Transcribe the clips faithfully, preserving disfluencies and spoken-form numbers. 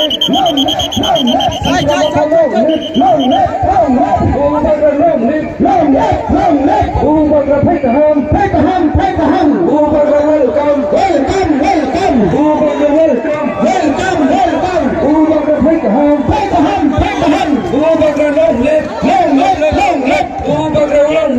Long live, long live, long live, long live, long live. Bubagra long live, long live, long live. Bubagra phai kaham, phai kaham, phai kaham. Bubagra welcome, welcome, welcome. Bubagra welcome, welcome, welcome. Bubagra phai kaham, phai kaham, phai kaham. Bubagra long live, long live, long live. Bubagra long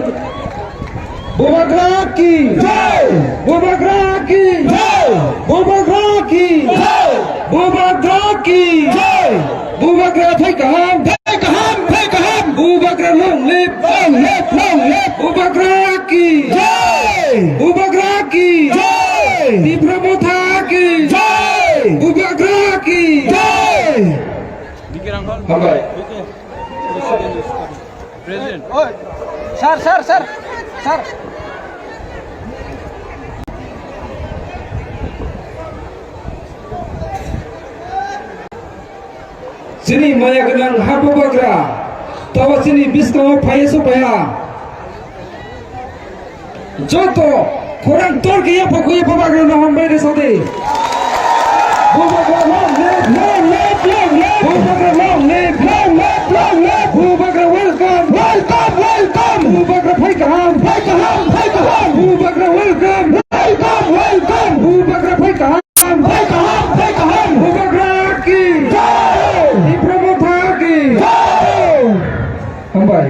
Bubagra ki jai! Bubagra ki jai! Bubagra ki jai! Bubagra ki jai! Bubagra phai kaham! Phai kaham! Phai kaham! Bubagra long live! Long live! Long live! Bubagra ki jai! Bubagra ki jai! Tipra Motha ki jai! Bubagra ki jai! Hambai. President. Oi, sir, sir, sir, sir. Chini maya gwnang ha Bubagra, tawa chini bwskango phaiya se phaiya. Joto khorang tor khe yapha khe yapha Bubagra no hambai rw sadi. Bubagra long live, long live, long live. Bubagra long live, long live, long live. Bubagra welcome, welcome, welcome. Bubagra phai kaham, phai kaham, phai kaham. Bubagra welcome, welcome, welcome. Bubagra phai kaham, phai kaham, phai kaham. Bubagra ki jai. Tipra Motha ki jai. Hambai.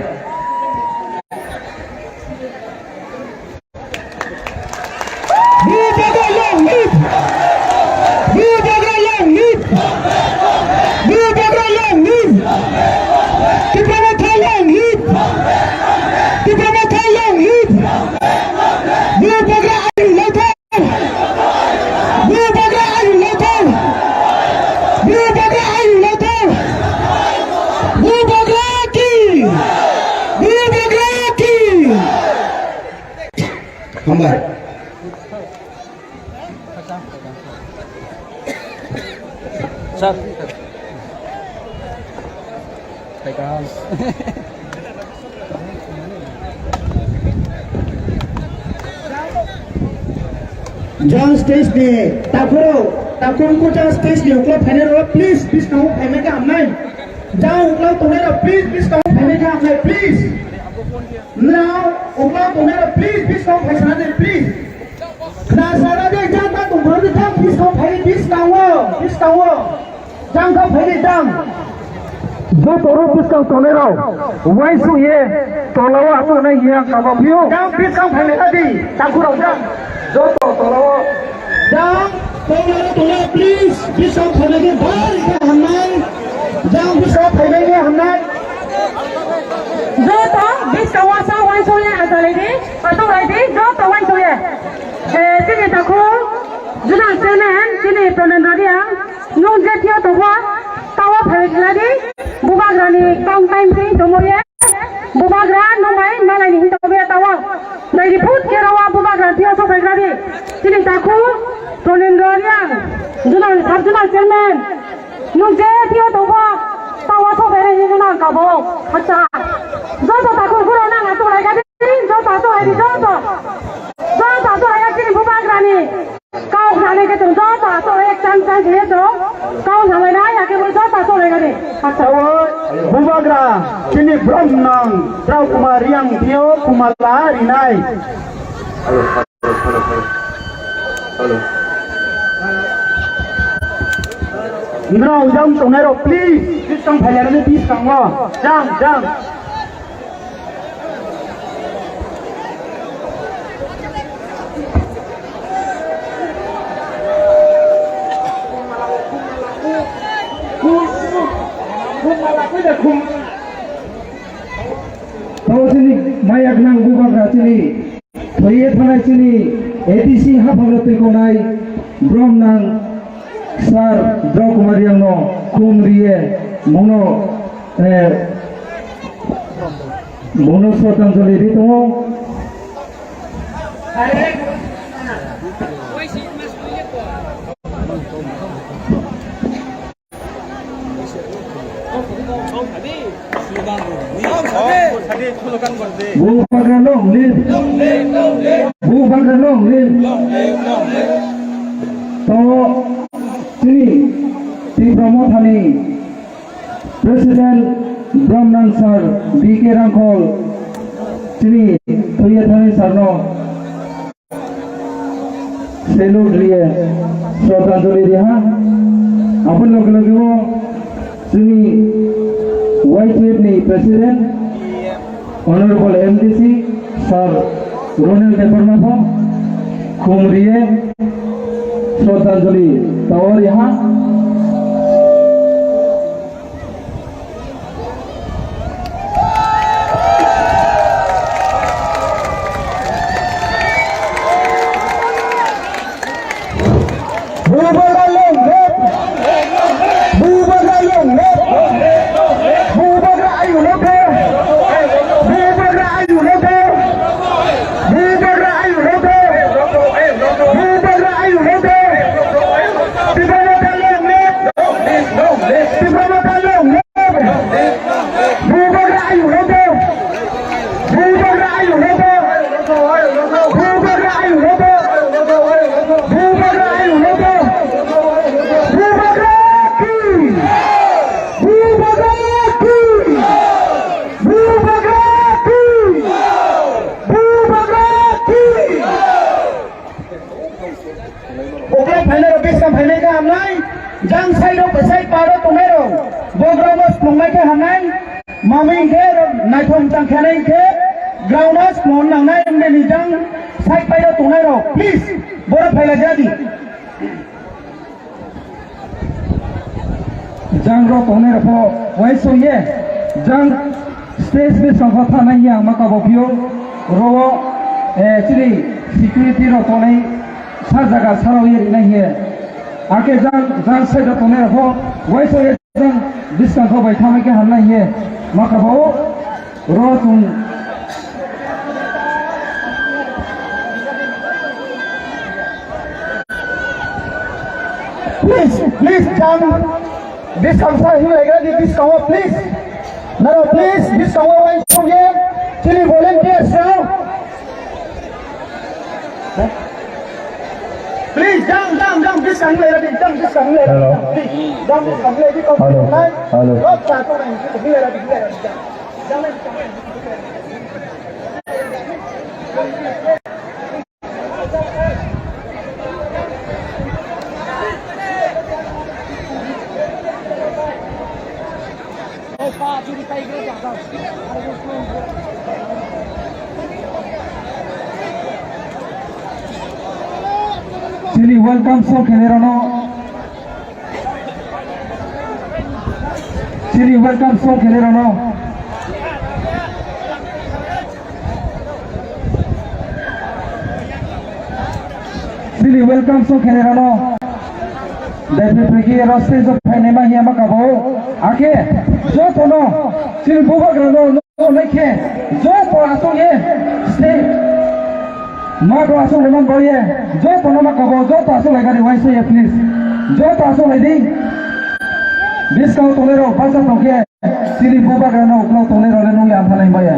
Bubagra long live! Bubagra long live! Bubagra long live! Tipra Motha long live! Tipra Motha long live! Bubagra ayuk lai thang! Bubagra ayuk lai thang! Bubagra ayuk lai thang! Bubagra ki! Bubagra ki! Hambai. Sir. Jang stage ni takhoro, takhoro ko jang stage ni uklo phainai rok, please, please, no phainai ka hamnai. Jang uklo tongnai rok, please, please, no phainai ka hamnai, please. Now, uklo tongnai rok, please, please, no phaisana de, please. Khna sana de, jang ta tong phai de, jang buskang phai de, buskang o, buskang o. Jang ta phai de, jang. Joto rok buskang tongnai rok, uaisuk ye, tola o asuk nai ye ang kabo phio. Jang buskang phai de, adi, tangku rok jang. Joto tola o. Jang, tola o, tola, please, buskang phai de, bari khe hamnai. Jang buskang phai de, hamnai. Joto buskang o sa uaisuk ye, asuk lai di, asuk lai di, joto uaisuk ye. Eh, chini takhuk, Zonal Chairman, chini Pranendra Reang, nwng je thio tongkha, tawa phai khladi, Bubagrani kang time twi tongmani, Bubagra nwng bai malaini hin tongmani tawa. Naidi phut khe rawa Bubagra thio sok phai khladi, chini takhuk, Pranendra Reang, Zonal, Sub Zonal Chairman, nwng je thio tongkha, tawa sok phai khladi nwng kabo, acha. Joto takhuk guro nang atuk lai khladi. Joto asuk hai di, joto. Joto asuk hai chini Bubagrani. Kau khna nai khe chwng joto asuk hai chang chang khe chwng. Kau khna lai nai ya khe bo joto asuk lai gani. Acha. Bubagra chini brom nang Rao Kumar Reang thio kumala rinai. Nrao jang tongnai rok please, please tong phai lai rani please tong o. Jang, jang. Tao chini maya gwnang Bubagra chini. Thwiye thanai chini A D C haphangno twikonai brom nang Sir Drok Kumar Reang no khum riye bongno, eh, bongno srotanjali ri tongo. Bubagra long live. Bubagra long live. To chini Tipra Mothani President Bromnang Sir B K Rangkhol chini thwiya thani sir no salute riye, shraddhanjali riha. Aboni loge loge o chini Y T F ni President, Honorable M D C Sir Ronel Debbarma pho khum riye, shraddhanjali tao riha. Bubagra long live! Bubagra long live! Bubagra ayu long live! Bubagra ayu long live! Bubagra ayu long live! Bubagra ayu long live! Tipra Motha long live! Tipra Motha long live! Bubagra ayu long live! Bubagra ayu long live! Bubagra ayu long live! Bubagra ayu long live! Bubagra ki! Bubagra ki! Bubagra ki! Bubagra ki! Uklok phainai rok bwskang phainai khe hamnai, jang side rok bwsai paro tongnai rok, bogra no splungnai khe hamnai, mami hwnkhe rok naithok jang khenai hwnkhe ground o splung nangnai, hwnkhe ni jang side pai rok tongnai rok, please, borok phailai jadi. Jang rok tongnai rok pho uaisuk ye, jang stage bwskango thanai ye ang ma kabo phio, oro, eh, chini security rok tongnai sa jaga sarao ye rinai ye. Ake jang, jang side rok tongnai rok pho uaisuk ye, jang bwskango bai thanai khe hamnai ye ma kabo. Oro chwng Please, please, jang. Bwskango sa hinglaigra di bwskango, please. Naro, please, bwskango uaisuk ye. Chini volunteers rok. Please, jang, jang, jang, bwskango hinglaigra di, jang, bwskango hinglaigra di. Hello. Please, jang, bwskango hinglaigra di. Hello. Hello. Rok sa to nang hinglaigra di, hinglaigra di, jang. Chini welcome song khenai rano. Chini welcome song khenai rano. Chini welcome song khenai rano. Dai phai phai khe ro stage o phainai ma hiya ma kabo. Akhe jotono chini bubagra no. Naikhe, joto aswk ye, stay. Mato aswk lemon boye, joto no makabo, joto aswk lai gari waisa ye, please. Joto aswk lai di. Biskang tongnai rok, basa tongkhe, chini bubagra no, uklok tongnai rok le nung ya, phalai baya.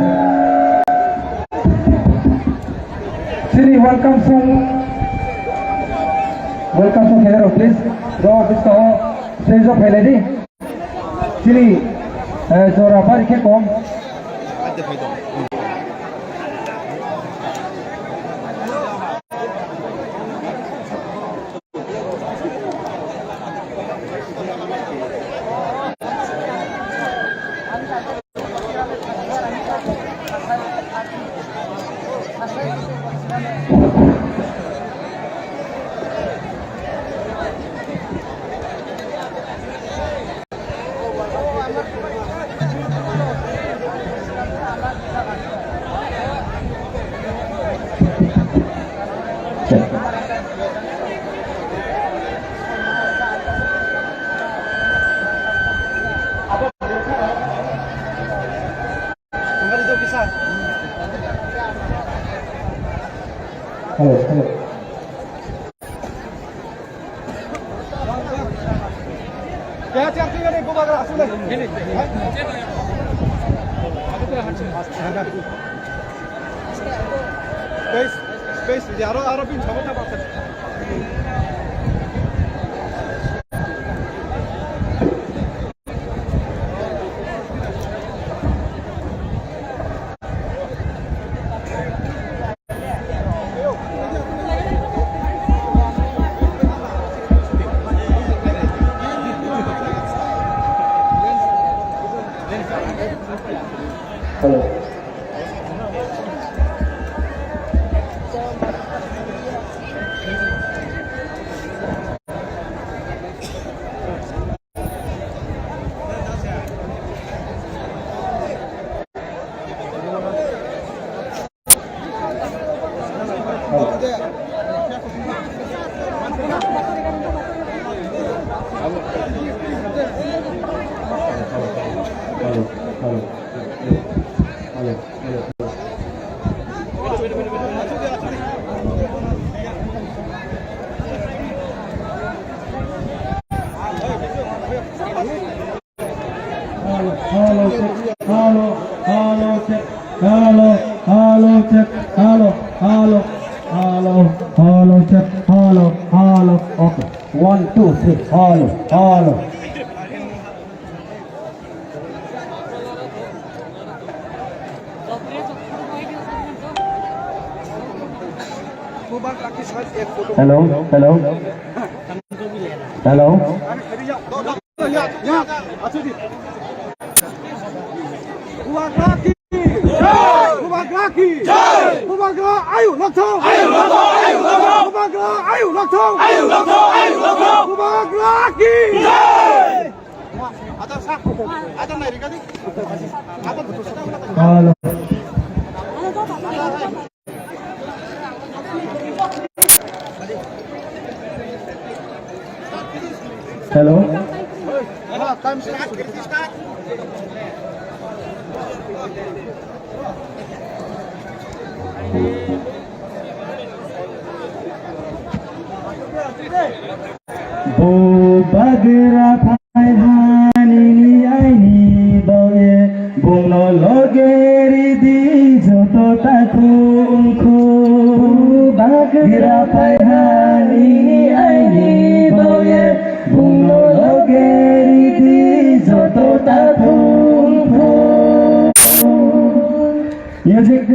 Chini welcome song, welcome song khenai rok, please. Rok, biskang o, stage o phailai di. Chini, eh, jora bari khe kom. Hello, hello. Space, space, aro, aro bin sabata baksa. Hello, hello, check, hello, hello, check, hello, hello, check, hello, hello, hello, hello, check, hello, hello. Okay, one, two, three, hello, hello. Hello, hello, hello. Bubagra ki jai! Bubagra ki jai! Bubagra ayu lokthong! Ayu lokthong! Ayu lokthong! Bubagra ayu lokthong! Ayu lokthong! Ayu lokthong! Bubagra ki jai! Hello. Hello. Bubagra phai ha nini aini baoye, bungno loge ridi joto takhuk wngkhuk. Bubagra phai ha nini aini baoye, bungno loge ridi joto takhuk wngkhuk. Music.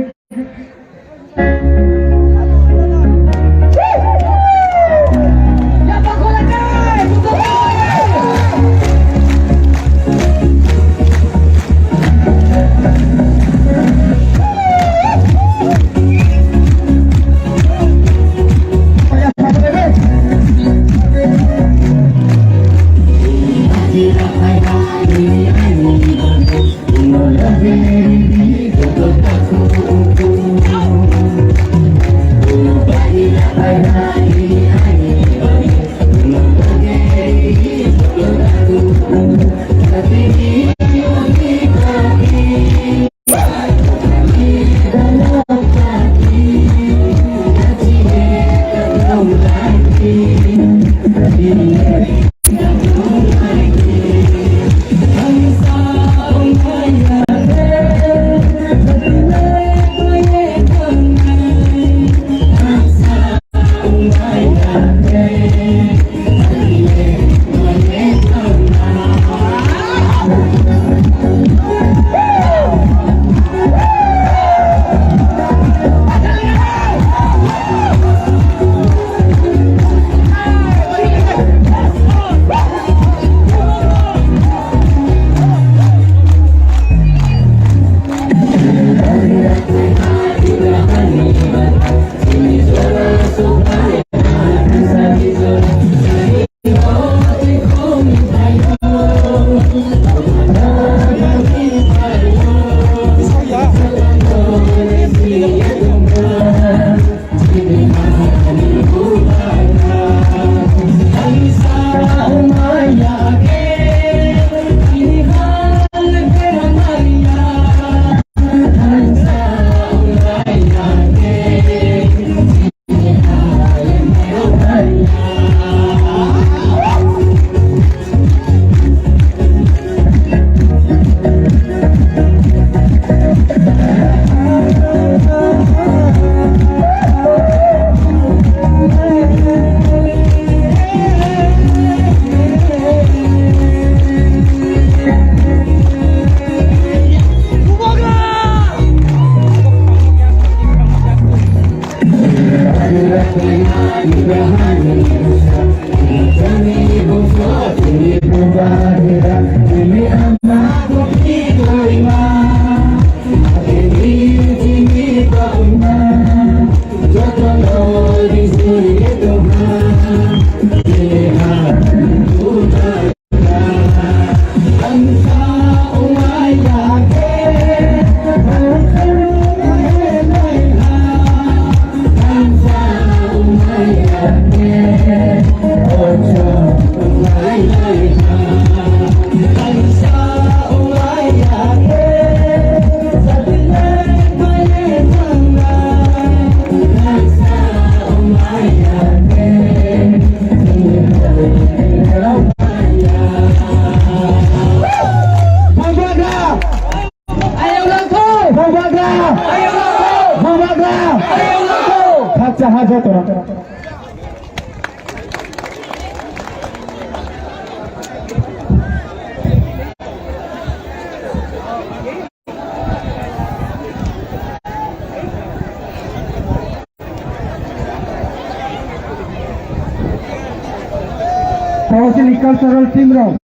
Cultural team rok,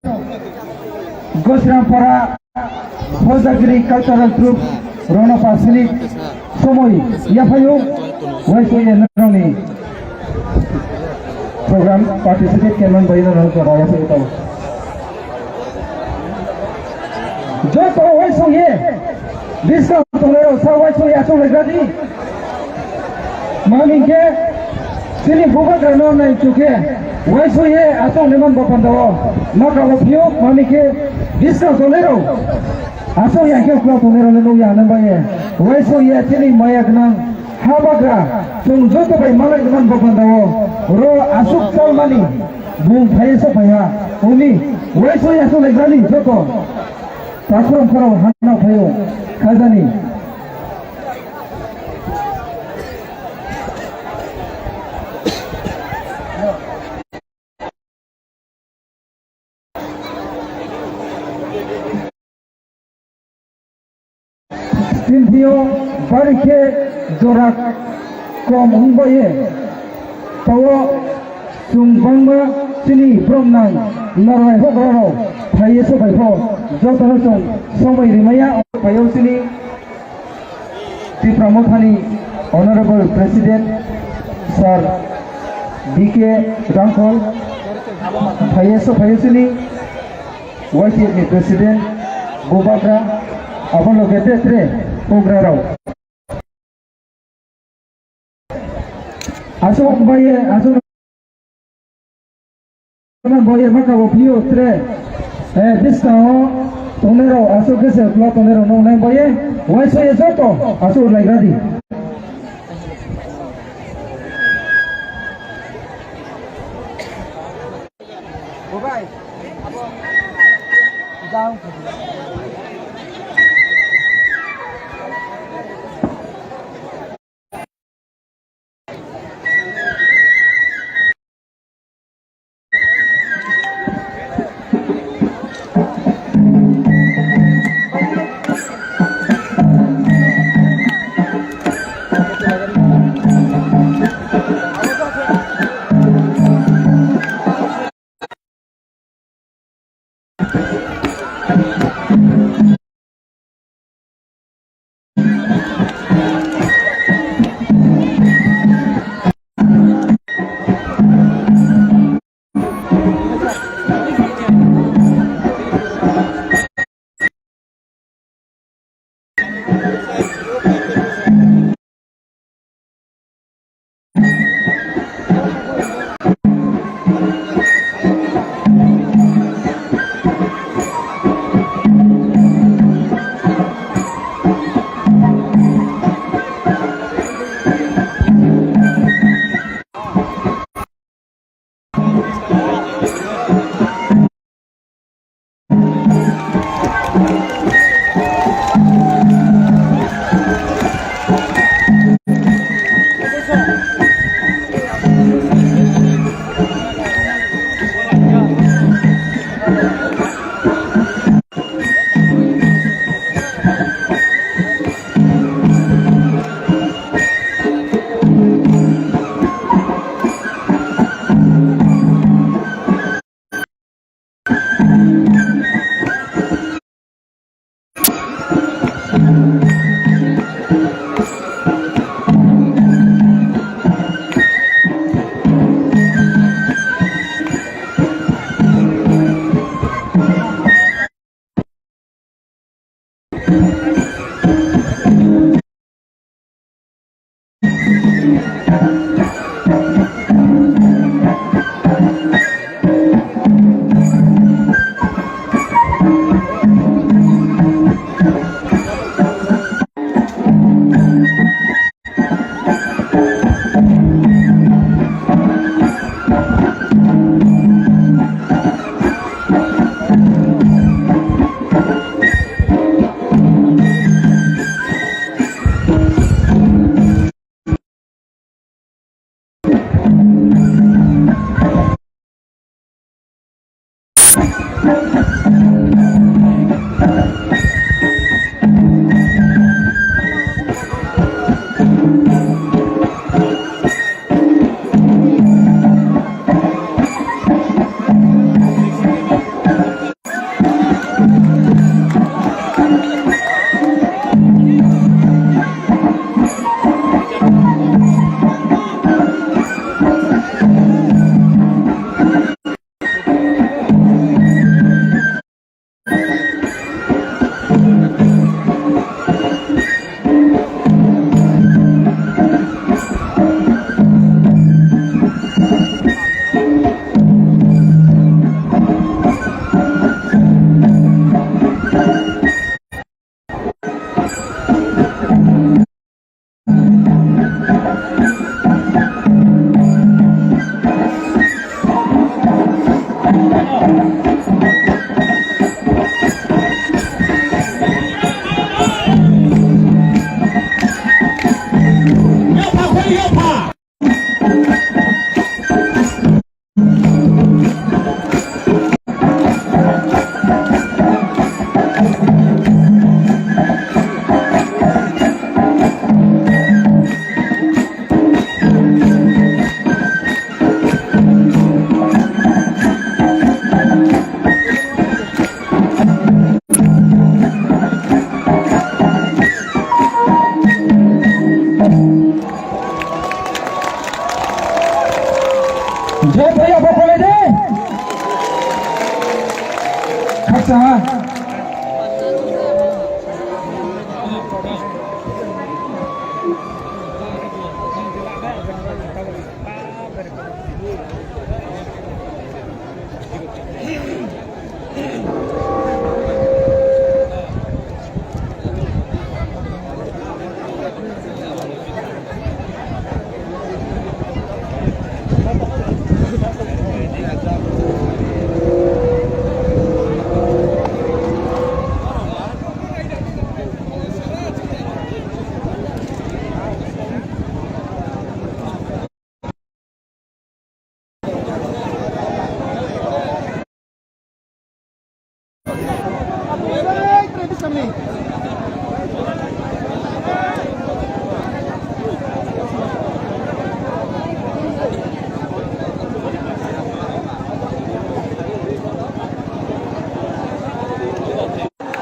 Gosrampara Hojagiri Cultural Troupe, Rono Pasini, somoi yaphayo, waiso ye nroni program participate khe man bai nroni program yaphayo tamo. Joto waiso ye, buskang tongnai rok sa waiso ye achuk lai gradi. Mami khe chini bubagra no nai chukhe, waiso ye achuk neman bo panda o. Maka bo phio, mami khe buskang tongnai rok. Achuk ya khe ukla tongnai rok le nuk ya nang bai ye. Waiso ye chini maya gnang. Habagra, chwng joto bai malai rwmani bo panda o, ro aswk chalmani, bung phaiwi sok phaiha, umi, uaisoi aswk lai jani joto, takhorong khorong hanao phaio, khajani. Chini thio bari khe jora kom wng bai ye. Tao chwng bangma chini borok nang nornai hokra rok phai ye sobai pho joto no chwng somoi rimai ya phai o chini Tipra Mothani Honorable President Sir B K Rangkhol, phaiye so phaiye sini Y T F ni President Bubagra, abo loge te tre Bubagra rao. Aswk bai ye, aswk Boyer baka bo phio tre, eh, bwskango tongnai rok aswk khe se ulo tongnai rok nuknai boye, uaisoi joto aswk lai gradi.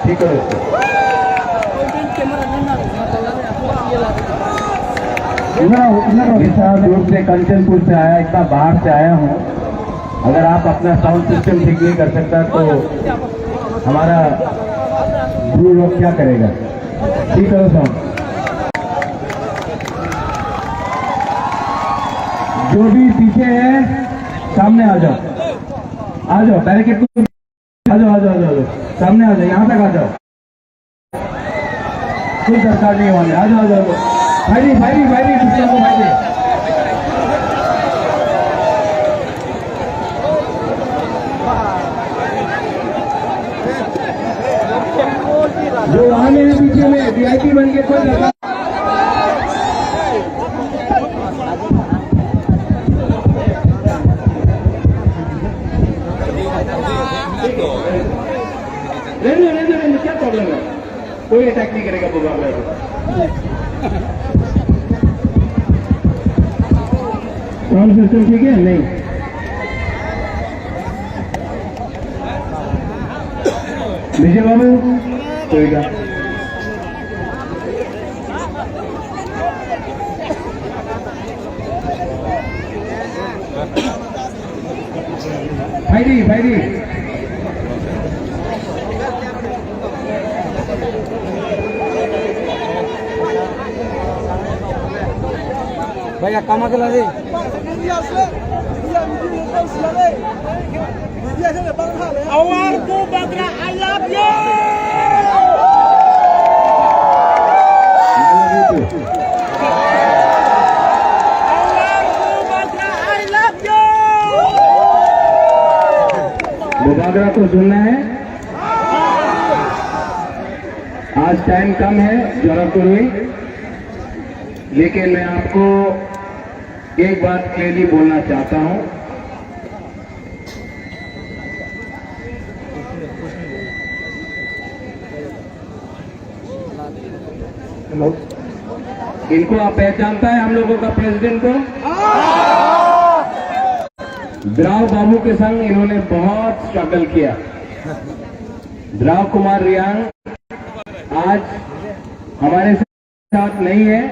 ठीक है। इतना, इतना विशाल रूप से कंचनपुर से आया, इतना बाहर से आया हूँ। अगर आप अपना साउंड सिस्टम ठीक नहीं कर सकता तो हमारा ब्रू लोग क्या करेगा? ठीक करो साउंड। जो भी पीछे है, सामने आ जाओ, आ जाओ, बैरिकेड को आ जाओ, आ जाओ, आ जाओ, आ जाओ। सामने आ जाओ, यहाँ तक आ जाओ। कोई दरकार नहीं होने। आ जाओ, आ जाओ, आ जाओ। भाई, भाई, भाई, दूसरों को भाई। जो वहाँ में है पीछे में, वीआईपी बन के कोई दरकार रहने दो, रहने दो, रहने दो, क्या प्रॉब्लम है? कोई अटैक नहीं करेगा बुबागरा को। साउंड सिस्टम ठीक है? नहीं। विजय बाबू, कोई का। Fighting, fighting. Bhaiya, kama kela de. Our Bubagra, I love you! Our Bubagra, I love you! Bubagra को सुनना है। आज टाइम कम है, जरा करो, लेकिन मैं आपको एक बात क्लियरली बोलना चाहता हूँ। हेलो, इनको आप पहचानता है, हम लोगों का प्रेसिडेंट को? द्राव बाबू के संग इन्होंने बहुत स्ट्रगल किया। द्राव कुमार रियांग आज हमारे साथ नहीं है,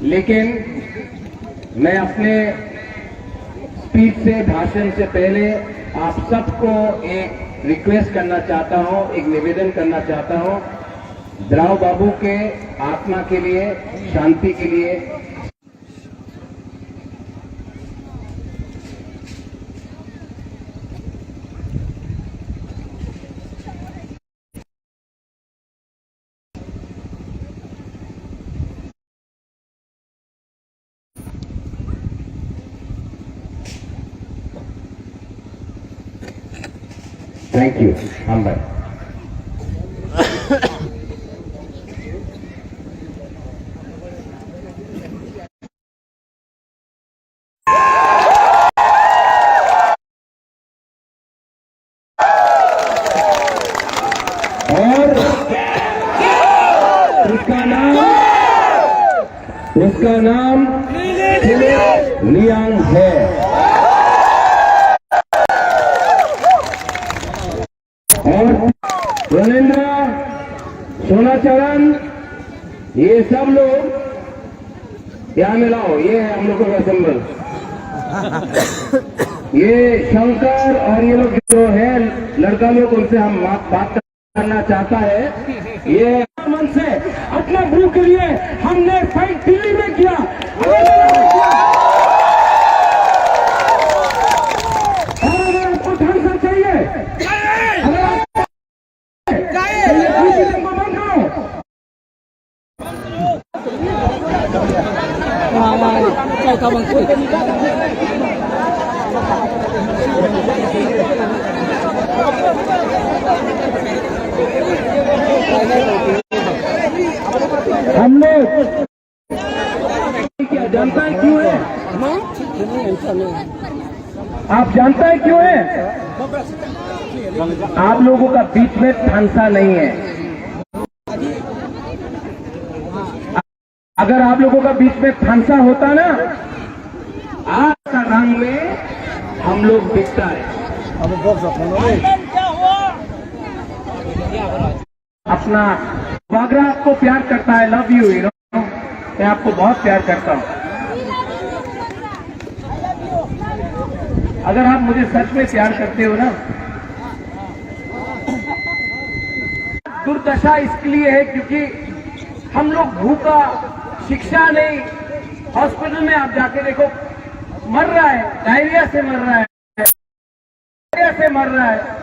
लेकिन मैं अपने स्पीच से, भाषण से पहले आप सबको एक रिक्वेस्ट करना चाहता हूँ, एक निवेदन करना चाहता हूँ, द्राव बाबू के आत्मा के लिए, शांति के लिए। Thank you. Hambai. और उसका नाम, उसका नाम फिलिप लियांग है। और रविंद्र, सोनाचरण, ये सब लोग यहाँ मिलाओ, ये है हम लोगों का सिंबल। ये शंकर और ये लोग जो है लड़का लोग, उनसे हम बात करना चाहता है। ये मन से अपने भूख के लिए हमने फाइट दिल्ली में किया। अगर आपको ढंग से चाहिए, अगर आपको चाहिए, तो ये भूख को बंद करो। हम लोग क्या जानता है क्यों है? आप जानता है क्यों है? आप लोगों का बीच में फंसा नहीं है। अगर आप लोगों का बीच में फंसा होता ना, आज का रंग में हम लोग बिकता है। अपना बागरा आपको प्यार करता है, लव यू हीरो, मैं आपको बहुत प्यार करता हूँ। अगर आप मुझे सच में प्यार करते हो ना, दुर्दशा इसके लिए है क्योंकि हम लोग भूखा, शिक्षा नहीं, हॉस्पिटल में आप जाके देखो, मर रहा है, डायरिया से मर रहा है, डायरिया से मर रहा है।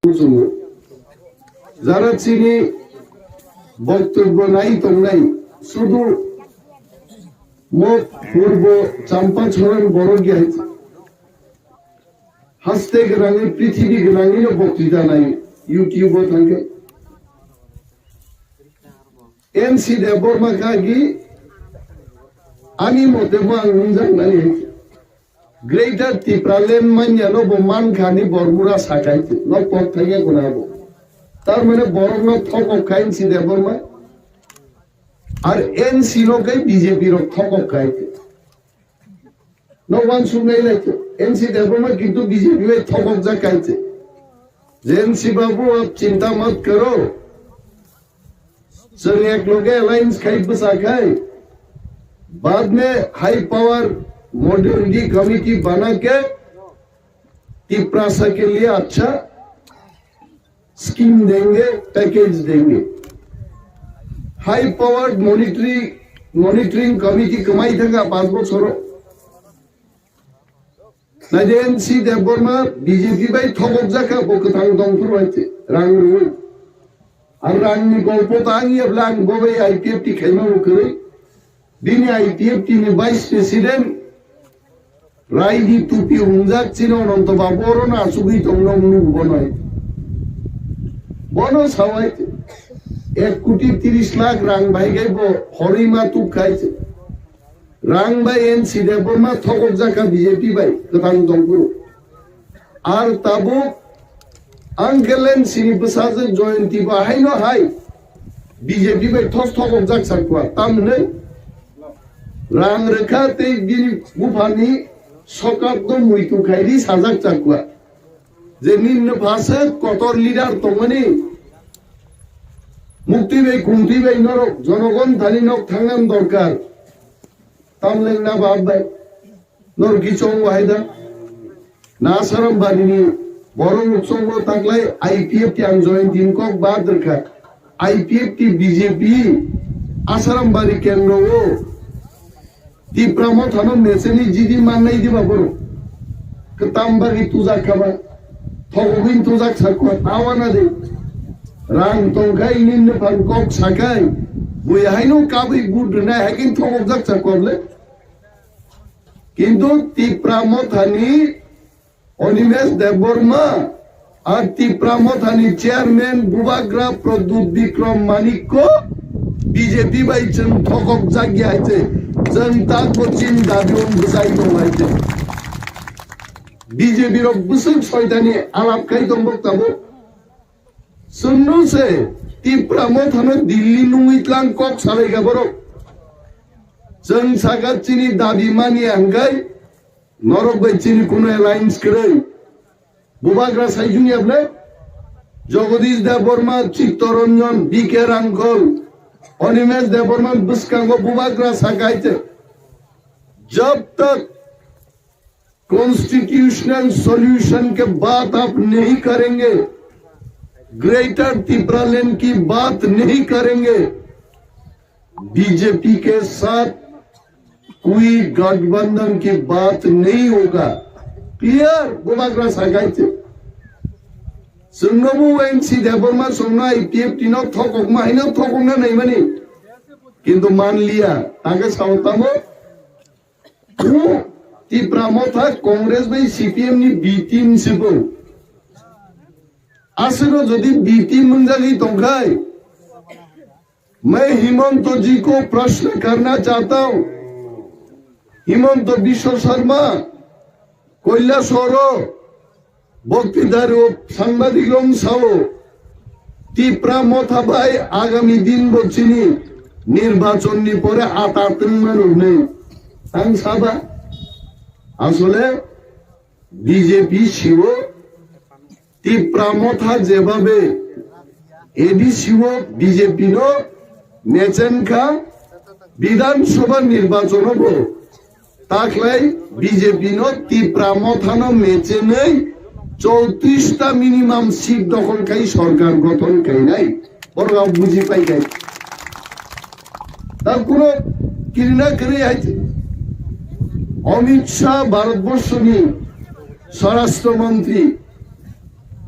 kuchungo. Jara chini boktobbo nai tongnai, sudu mo purbo Champacharan borok ya haste gwnangwi, prithibi gwnangwino boktwita nai YouTube-o thangkhe. N C Debbarma kha gi, ani mote bo ang wngjak nai. Greater Tipraland manya no bo mankha ni Bormura sakai no pok thangya kuna bo. Tar mane borok no thokok kha N C Debbarma. Ar N C no kai B J P rok thokok kha. No one suk nai lai to. N C Debbarma kintu B J P bai thokok jak kha. Je N C babu, aap chinta mat karo. Chwng ek loge alliance khai bwsa khai, baad mein high power modernity committee bana ke Tiprasa ke liye achha scheme denge, package denge. High powered monitoring, monitoring committee kwmai thangkha panch bochoro. Naidi N C Debbarma B J P bai thokok jakha, bo kwthang dongphuru hai se rang rwi. Ar rang ni golpo ta ang yabla ang bo bai I P F T khaima bo kwrwi. Bini I P F T ni vice president Raidi Tupi hungjak chini Ananto Babu oro na achugwi tong nong nugo bo noi. Bono sawai ek koti tris lakh rang bai gai bo horima tuk khai se. Rang bai N C Debbarma thokok jakha B J P bai kwthang dongphuru. Ar tabuk Uncle N C ni bwsajwk Jayanti bo haino hai B J P bai thos thokok jak sakwa. Tamhinwi rang rwkha tei bini buphani sokap no muitu khairi sajak chakwa. Je ninno phaswk kotor leader tongmani mukti bai kumti bai norok jonogon thani nok thangnani dorkar. Tamleng na bab bai. Nor kichong wahai da. Na Asarambari ni borok chongo taklai I P F T ang join din kok bad rwkha. I P F T B J P Asarambari kendro o Tipra Motha no mecheni jidi mannai diba borok. Kwtam bagi tujak kha ba. Thogogwin tujak sakwa tawana de. Rang tongkhai ninno phan kok sakai. Bui haino kabui but rwnai haikin thogok jak sakwa le. Kintu Tipra Mothani Animesh Debbarma ar Tipra Mothani chairman Bubagra Pradyut Bikram Manikko B J P bai chwng thokok jak ya hai se, chwng tak bo chini dabi wng bwchai tong hai se. B J P rok bwswk soitani alap khai tong bok tabuk. Chwngno se Tipra Mothano Delhi nungwi tlang kok salai kha borok. Chwng saka chini dabi mani hwnkhe norok bai chini kuno alliance kwrwi. Bubagra saijung yable Jagadish Debbarma, Chittaranjan, B K Rangkhol, Animesh Debbarma bwskango Bubagra saka hai se. Jab tak constitutional solution ke baad aap nahi karenge, Greater Tipraland ki baat nahi karenge, B J P ke saath koi gathbandhan ki baat nahi hoga. Clear, Bubagra saka hai se. Chwngno bo N C Debbarma chwngno I P F T no thokokma haino thokokna naimani. Kintu manliya, age sao tamo. Bo Tipra Motha Congress bai C P M ni B team se bo. Aswkno jodi B team wngjagwi tongkhai, main Himanta ji ko prashna karna chahta hu, Himanta Biswa Sarma, Kailasahar o Boktidario sangbadik rok sao, Tipra Motha bai agami din bo chini nirbachon ni pore ata tongma rok nei. Ang saba, asole B J P sio Tipra Motha jebabe A D C o B J P no mechen kha, Bidhan Sabha nirbachon o bo Taklai B J P no Tipra Motha no mechenwi chowtris ta minimum seat dokhol khai sorkar gothon khainai. Borok buji pai khai. Ta kuno kirina kwrwi hai Amit Shah Bharatborshoni Swarashtra Mantri.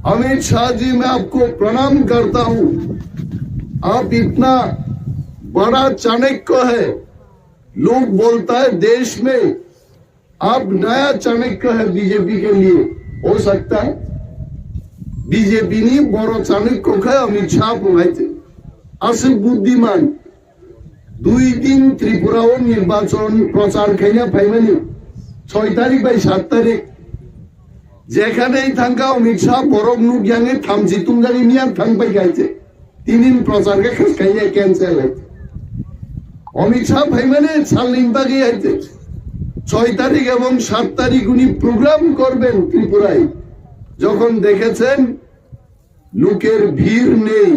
Amit शाह जी, मैं आपको प्रणाम करता हूं। आप इतना बड़ा चाणक्य है। लोग बोलता है देश में आप नया चाणक्य है बीजेपी के लिए। हो सकता है। বিজেপি ni boro চাণক্য khe অমিত শাহ phungaite. Aswk বুদ্ধিমান. দুই দিন ত্রিপুরাও নির্বাচন প্রচার খাইনা ফাইমানি, ছয় তারিখ bai সাত তারিখ. যেখানেই থাকা অমিত শাহ বরক nook yangi thamchi tumjagwi miyan thang pai khaite. তিন দিন প্রচার khe khas khaina cancel hai. Amit শাহ ফাইমানি salni bagwi haite. ছয় তারিখ এবং সাত তারিখ উনি প্রোগ্রাম করবেন ত্রিপুরায়। যখন দেখেছেন লোকের ভিড় নেই,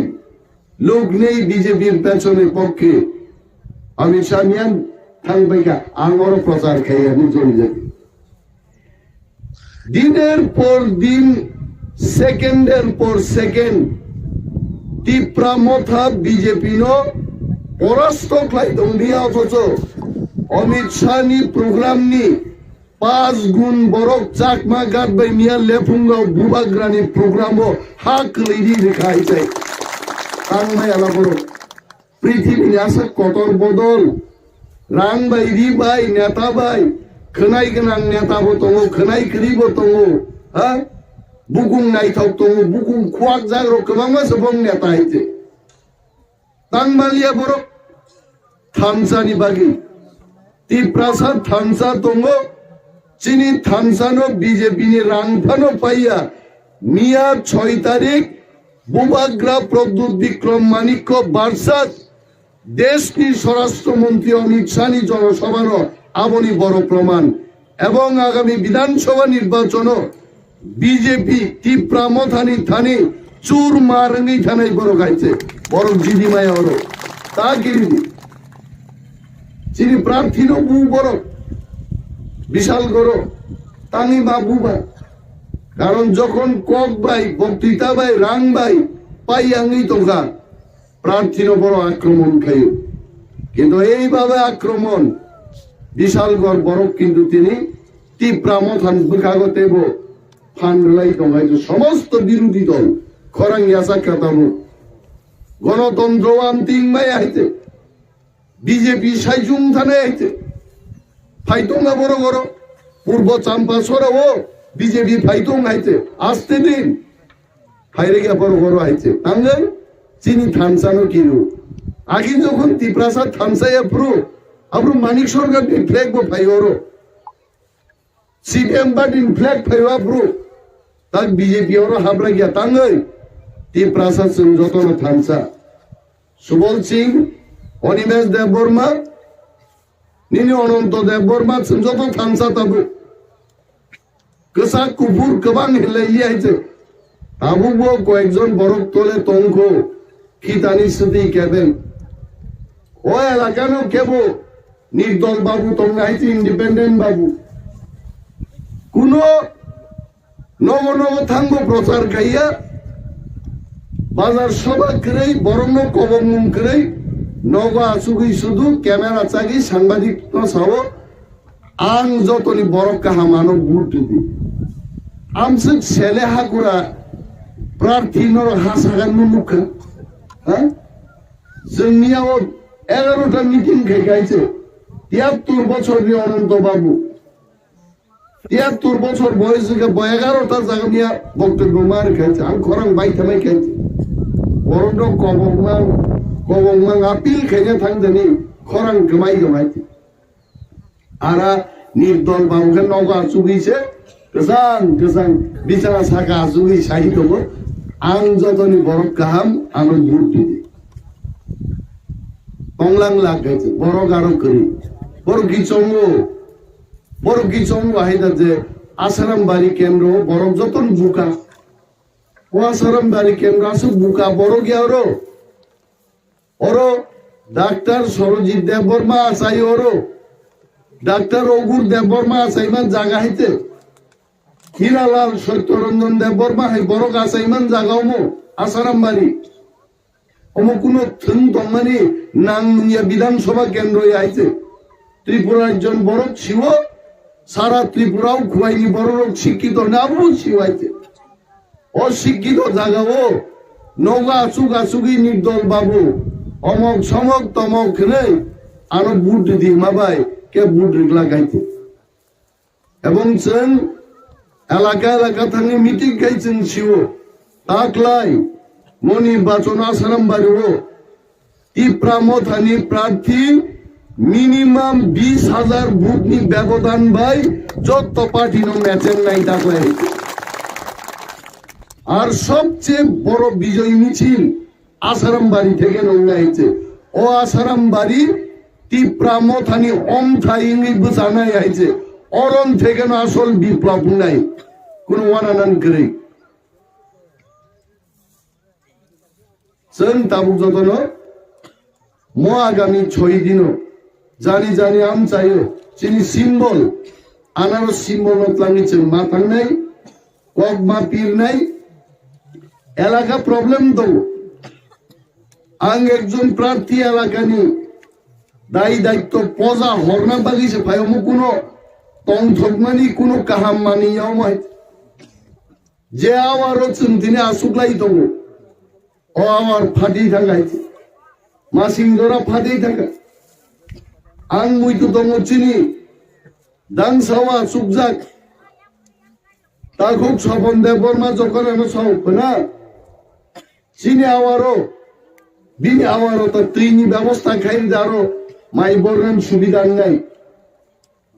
লোক নেই বিজেপির পেছনে পক্ষে, অমিত Shah miyan thang pai kha, ang oro প্রচার khai ani joli joli. দিনের পর দিন, সেকেন্ডের পর second Tipra Motha BJP no পরাস্ত khlai tongdia, othocho Amit Shah ni program ni পাঁচ গুণ বরক চাকমা গাত bai miya lephungo bubagrani program o ha kwlwi di rikha hai chai. Tang bai ala borok. Prithibini aswk kotor bodol. Rang bai, ri bai, neta bai. Khwnai gwnang neta bo tongo, khwnai kwrwi bo tongo. Ha? Bukung naithok tongo, bukung khuak jagrok kwbangma se bong neta hai chai. Tangmaliya borok thansa ni bagwi. Tiprasa thansa tongo, chini thansa no B J P ni rang phano paiya. Miya choi tarik Bubagra Pradyut Bikram Manikya versus desh ni Swarashtra Mantri Amit Shah ni jonosabha no aboni boro proman. Ebong agami Bidhan Sabha nirbachon o B J P Tipra Motha ni thani chur mar wngwi thanai borok hai se. Borok jidi maya oro. Ta giri di. Chini prarthi no bu borok. Bishal goro. Tangwi ma bu ba. Karon jokhon kok bai, boktwita bai, rang bai, pai yangwi tongkha. Prarthi no boro akromon khayo. Kintu ei babe akromon, Bishalgor borok kintu tini Tipra Motha ni bwkhago teibo phan rwlai tong hai, somosto birodhi dol khorang yachak kha tabuk. Gonotontro o amtwi wngmaya hai te, B J P saichung thane hai te. Phai tong na borok oro, Purbo Champasora o B J P phai tong hai te. Aste din. Phairega borok oro hai se. Tangwi chini thansa no kiru. Agi jokhon Tiprasa thansa ya phuru, aphuru Manik Sarkar ni flag bo phai oro. C P M party ni flag phai o aphuru. Tak B J P oro hablai ya tangwi. Tiprasa chwng joto no thansa. Subol Singh, Animesh Debbarma, nini Ananto Debbarma chwng joto thansa tabuk. Kwchak kuphur kwbang hinlai ya hai se. Tabukbo koyekjon borok tole tongkho, khitani swtwi kebeng. O elakano kebo nirdol babu tongna hai se, independent babu. Kuno nogo nogo thangbo prochar khaiya, bazar soba kwrwi, borokno kobokmung kwrwi, nogo achugwi sudu camera chagwi sangbadik no sao, ang jotoni borok kaham ano vote ridi. Amswk sele hakura prarthi norok ha sagan no nukha. Ha? Chwngni abo egarota meeting khai kaise, tiyattur bochorni Ananto Babu. Tiyattur bochor boyos wngkha, bo egarota jaga miya boktobyo ma rwkha, ang khorang bai thamai kha. Borokno kobokmang, kobokmang appeal khaina thangdani khorang kwmai tongmai. Ara nirdol babu khe nogo achugwi se, kwchang kwchang bichara saka achugwi sai tongo. Ang jotoni borok kaham, ano vote ridi. Tonglang lak hai se, borok aro kwrwi. Borok kichongo. Borok kichongo hai da je Asaram Bari kendro, borok jotono buka. O Asaram Bari kendro aswk buka borok ya oro. Oro Doctor Sarojit Debbarma achai oro. Doctor Ogur Debbarma achaiman jaga hai te. Hiralal Satyaranjan Debbarma hai borok achaiman jaga omo Asaram Bari. Omo kuno thwng tongmani nang nungya Bidhan Sabha kendro ya hai se. Tripura ekjon borok siwo, sara Tripura o khwlaini borok rok sikkito na abo siwo hai se. O sikkito jagao nogo achuk achugwi nirdol babu omok somok tomok hwnwi ano vote ridi hwnma bai khe vote rwgla kaitu. Ebong chwng elaka elaka thangwi meeting khai chwng sio, taklai mo nirbachon Asaram bario Tipra Mothani prarthi minimum bis hajar vote ni bebodan bai jotto party no mecheng nai taklai. Ar sobche boro bijoy michil Asaram bari theke nongnai hai se. O Asaram bari Tipra Mothani omthai wngwi bwchanai hai se. Orom theke no asol biplab wngnai. Kuno wananan kwrwi. Chwng tabuk jotono mo agami choi dino jani jani amchaio chini symbol, anaro symbol no twlangwi chwng ma thangnai, kok ma pirnai, elaka problem tongo. Ang ekjon prarthi elakani dai daitto poja horna bagwi se phaio, omo kuno tongthokmani kuno kaham manwi ya omo hai. Je awaro chwng tini achuklai tongo, o awar phatwi thangkha hai se. Masing jora phatwi thangkha. Ang muitu tongo chini dangsa o achukjak. Takhuk Sopon Debbarma jokhon ano sao khwna, chini awaro, bini awaro to twini bebosta khai rida aro mai bornam subida wngnai.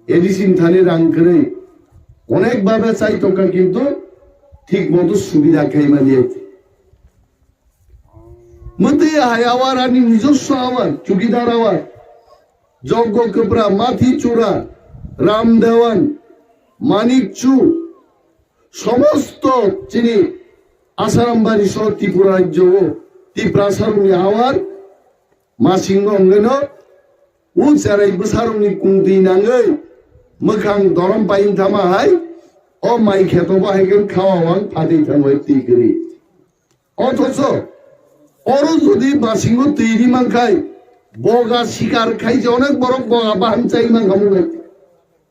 A D C ni thani rang kwrwi onek babe chai tongkha, kintu thik moto subida khai maliya. Mwtwi hai awar ani nijoswo awar, chukidar awar. Joggo Kwpra, Mathi Chura, Ram Dewan, Manik Chu, somosto chini Asaram bari so Tripura rajyo o Tiprasa rokni awar masingo wngeno, o cherai bwsarokni kungtwi nangwi mwkhang dorom paing thama hai, o mai kheto bo hai khe khawa wang phatwi thangwi twi kwrwi. Othocho oro jodi masingo twi ri mankhai, boga sikar khai je onek borok boga baham chai mankha mung,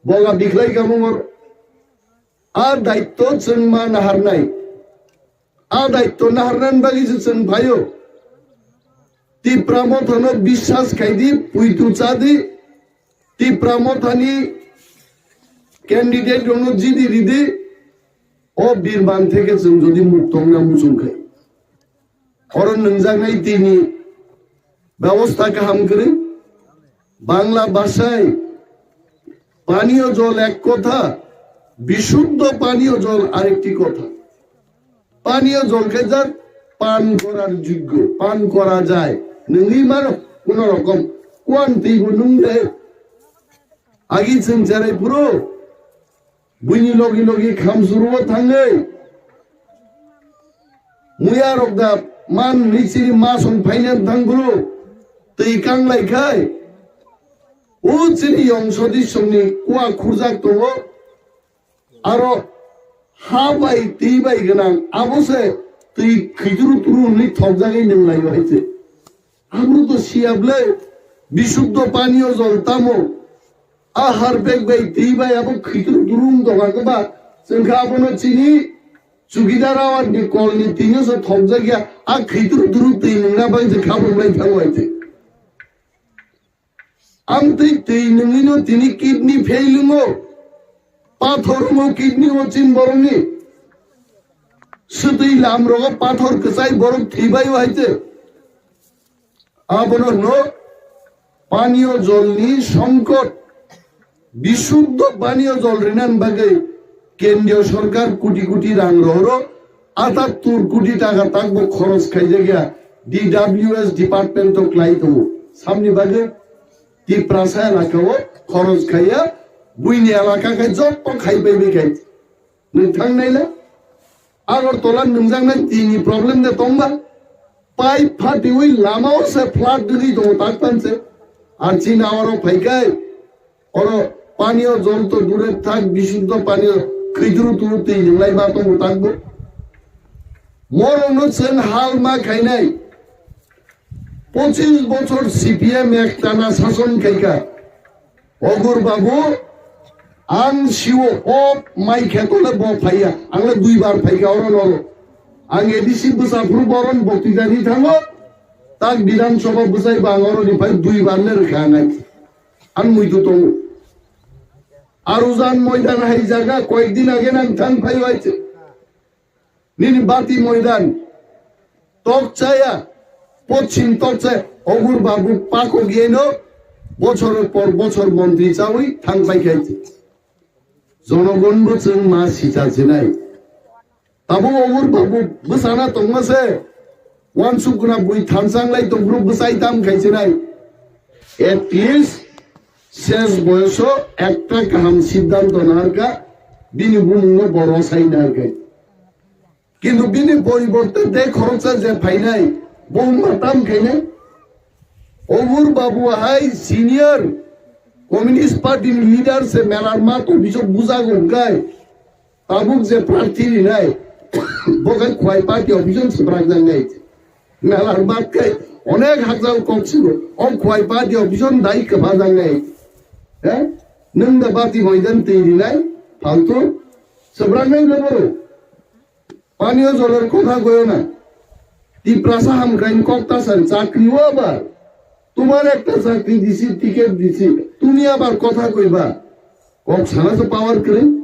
boga bikhlai kha mung oro. A daitto chwng ma naharnai. A daitto naharnani bagwi se chwng phaio. Tipra Mothano biswas khaidi, puitu chadi, Tipra Mothani candidate rokno jidi ridi, o birman theke chwng jodi mukto wngna muchung khai. Oro nwngjaknai tini ব্যবস্থা kaham kwrwi. Bangla ভাষায় পানীয় জল এক কথা, বিশুদ্ধ পানীয় জল আরেকটি কথা। পানীয় জল khe jak পান করার যোগ্য, পান করা যায়। Nwngwi mano kuno rokom kuan twibo nwng de. Agi chwng cherai phuru buini logi logi khamsuru o thangwi muya rok da man richiri masong phaina thang phuru twi kanglai khai o chini yong sodisongni kua khurjak tongo. Aro ha bai twi bai gwnang, abo se twi khwituru turu hwnwi thokjagwi nwng laio hai se. Abro to siya ble, bisuddho paniyo jol tamo? A harpek bai twi bai abo khwituru turu wng tongkha khe ba, chwng khe abono chini chukidar awar ni kol ni twi no se thokjak ya, a khwituru turu twi nwngna bai se khabrum lai thango hai se. Amtwi twi nwngwino tini kidney fail wngo, pathor wngo kidney o chin borokni. Swtwi lam rogo pathor kwchai borok thwibaio hai se. Abono hwno paniyo jolni songkot. Bisuddho paniyo jol rinani bagwi kendriyo sorkar koti koti rang rohoro, atattur koti taka takbo khoros khaijakya D W S department o klai tongo. Samni bagwi Tiprasa elaka o khoros khaiya, buini elaka khai jotto khai bai bai khai. Nwng thang naila? Agartala nwngjaknai tini problem de tongba? Pipe phatiwi lama o se flood dwgwi tongo tak pan se. Ar chini awaro phaikai. Oro paniyo jol to dure thak, bisuddho paniyo khwituru turu twi nwng lai ma tongo tak bo. Morokno chwng hal ma khainai. Pochis bochor C P M ektana sason khaikha. Ogur babu, ang siwo o mai khetole bo phaiya, ang le duibar phaikha oro noro. Ang A D C bwsa phuru boron bokti jani thango, tak Bidhan Sabha bwsai ba ang oro ni phai dui bar le rwkha ang ai. Ang muitu tongo. Arujan moidan hai jaga koyek din age nang thang phai wai se. Nini bati moidan. Tok chaya. Pochim tok chaya. Ogur babu pako geno. Bochor por bochor montri chawi thang phai khai se. Jonogon bo chwng ma sita jinai. Tabuk Obur Babu bwsana tongma se, wansuk guna bui thansa wnglai tongphuru bwsai tam khai chinai. At least ses boyoso ekta kaham siddhanto naharkha, bini bumungno bo rosai naharkha. Kintu bini poriborte de khoroksa je phainai, bo wngma tam khainai. Obur Babu hai senior Communist Party ni leader se melar mato bisok bujago hwnkhe, tabuk je prarthi rinai, bo khe Khwai party office o swbrakjaknai. Melar mat khe onek hakjal kok sigo. O Khwai party office o dai kwphajaknai. He? Nwng da bati moidan twi rinai, faltu swbraknai le borok. Paniyo jolor kotha goyo na. Tiprasa hamkraini kok ta sari chakri o abar. Tumar ekta chakri disi, ticket disi. Tumi abar kotha koiba. Kok sana se power kwrwi.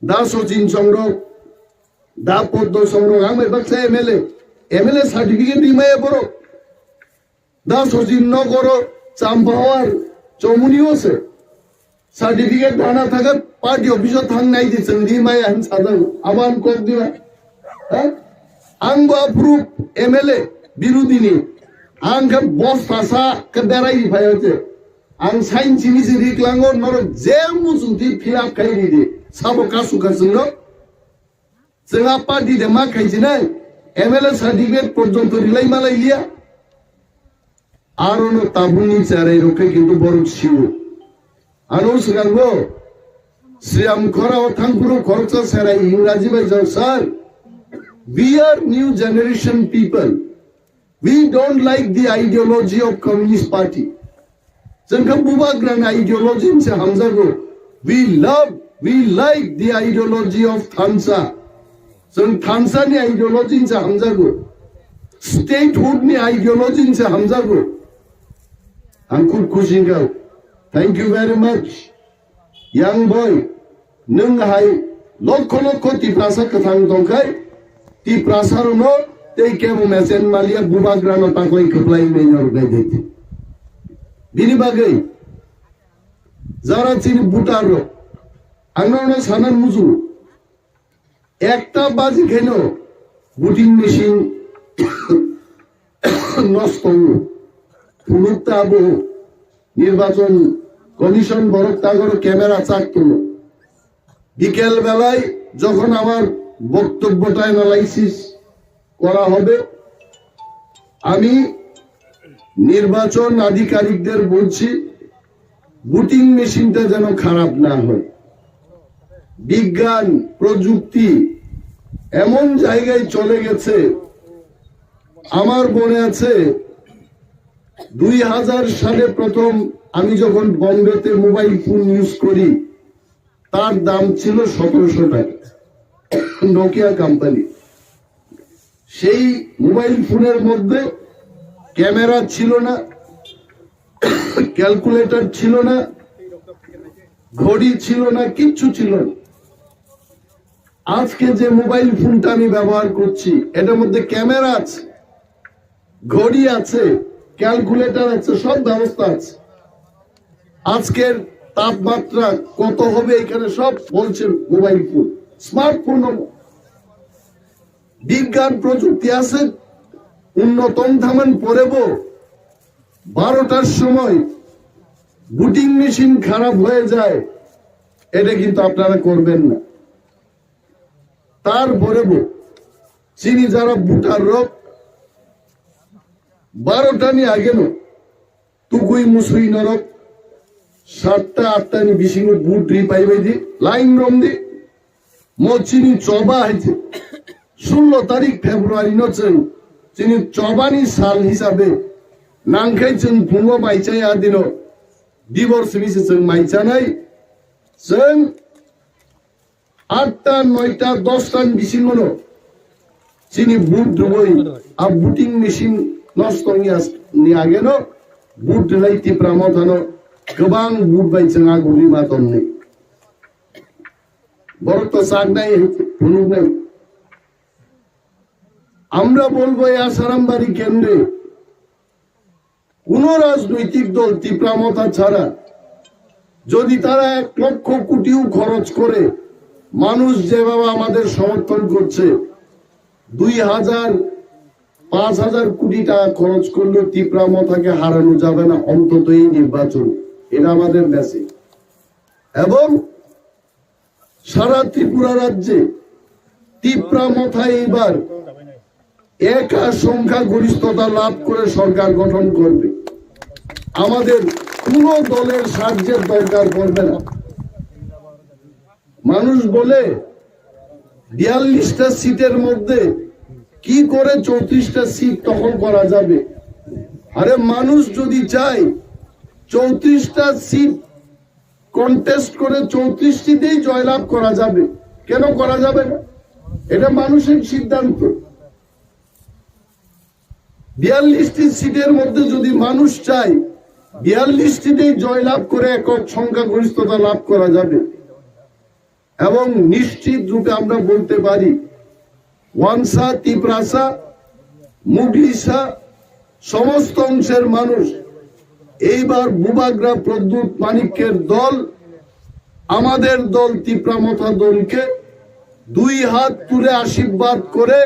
Da Sachin Chongrok, da Poddo Chongrok, ang bai baksa M L A. M L A certificate di maya borok. Da Sachin Nogoro, Champahawar, Chomuni o se. Certificate dana thagat party office o thang nai di chwng di maya hin sajak. Abo ang kok di ba. Ha? Ang bo approve M L A, birudini. Ang khe boss tasa khe berai di phai o se. Ang sign simi si ri klango, norok je muchung twi fill up khai ri di. Sabo kasu ka chwngno. Chwng a party de ma khai chinai. M L A certificate porjonto rilai malai liya. Aro no tabukni cherai rok khe kintu borok siwo. Ano swkango Sriam khorao thangphuru khoroksa cherai Ingraji bai jao, "Sir, we are new generation people." We don't like the ideology of Communist Party. Chwng khe bubagrani ideology se hamjago. We love, we like the ideology of thansa. Chwng thansa ni ideology se hamjago. Statehood ni ideology se hamjago. Ang khub khusi wngkha. Thank you very much. Young boy, nwng hai lokho lokho Tiprasa kwthang tongkhai, Tiprasa rokno tei kebo mesen maliya bubagrano taklai kwplai wngwi noroknai de. Bini bagwi jara chini voter rok, ang norokno sana muchungo, ekta baji khaino voting machine nosto wngo. Phunuk ta abo nirbachon commission borok tagoro camera chak tongo. বিকেল বেলায় যখন আমার বক্তব্যটা অ্যানালাইসিস করা হবে, আমি নির্বাচন আধিকারিকদের বলছি, ভোটিং মেশিনটা যেন খারাপ না হয়। বিজ্ঞান, প্রযুক্তি এমন জায়গায় চলে গেছে, আমার মনে আছে দুই হাজার সালে প্রথম আমি যখন বোম্বেতে মোবাইল ফোন ইউজ করি, তার দাম ছিল সতেরোশো টাকা, নোকিয়া কোম্পানি। সেই মোবাইল ফোনের মধ্যে ক্যামেরা ছিল না, ক্যালকুলেটর ছিল না, ঘড়ি ছিল না, কিচ্ছু ছিল না। আজকে যে মোবাইল ফোনটা আমি ব্যবহার করছি, এটার মধ্যে ক্যামেরা আছে, ঘড়ি আছে, ক্যালকুলেটর আছে, সব ব্যবস্থা আছে। আজকের তাপমাত্রা কত হবে এখানে সব বলছে মোবাইল ফোন, স্মার্টফোন। বিজ্ঞান প্রযুক্তি আছে, উন্নতম ধামান পরেব। বারোটার সময় ভোটিং মেশিন খারাপ হয়ে যায়, এটা কিন্তু আপনারা করবেন না। তারপরেও চিনি যারা ভোটার রক বারোটা নি আগে নো তুকুই মুসুই নরক সাতটা আটটা নি বিসিং ভোট রি পাইবাই দি লাইন রম দি। Mo chini choba hai se sullo tarik February no chwng chini chobani sal hisabe nangkhai chwng phungo maichaya dino dibor simi se chwng maichanai chwng atta noita dosta ni bisingo no Chini vote rwui a voting machine nosto wngya ni ageno vote rwnai Tipra Mothano kwbang vote bai chwng agugwi ma tongni. Borok to saknai, phunuknai. আমরা বলবো এই আসারামবাড়ি কেন্দ্রে কোনো রাজনৈতিক দল তিপ্রা মথা ছাড়া যদি তারা এক লক্ষ কোটিও খরচ করে, মানুষ যেভাবে আমাদের সমর্থন করছে, দুই হাজার, পাঁচ হাজার কোটি টাকা খরচ করলেও তিপ্রা মথাকে হারানো যাবে না, অন্তত এই নির্বাচন। এটা আমাদের মেসেজ। এবং সারা ত্রিপুরা রাজ্যে তিপ্রা মথা এইবার একা সংখ্যাগরিষ্ঠতা লাভ করে সরকার গঠন করবে। আমাদের কোনো দলের সাহায্যের দরকার পড়বে না। মানুষ বলে বিয়াল্লিশটা সিটের মধ্যে কি করে চৌত্রিশটা সিট দখল করা যাবে। আরে, মানুষ যদি চায় চৌত্রিশটা সিট কন্টেস্ট করে চৌত্রিশটিতেই জয়লাভ করা যাবে, কেন করা যাবে না? এটা মানুষের সিদ্ধান্ত। বিয়াল্লিশটি সিটের মধ্যে যদি মানুষ চায় বিয়াল্লিশটিতেই জয়লাভ করে একক সংখ্যাগরিষ্ঠতা লাভ করা যাবে, এবং নিশ্চিত রূপে আমরা বলতে পারি ওয়ানসা, তিপ্রাসা, মুগলিসা, সমস্ত অংশের মানুষ এইবার বুবাগ্রা প্রদ্যুৎ মানিক্যের দল, আমাদের দল তিপ্রা মথা দলকে দুই হাত তুলে আশীর্বাদ করে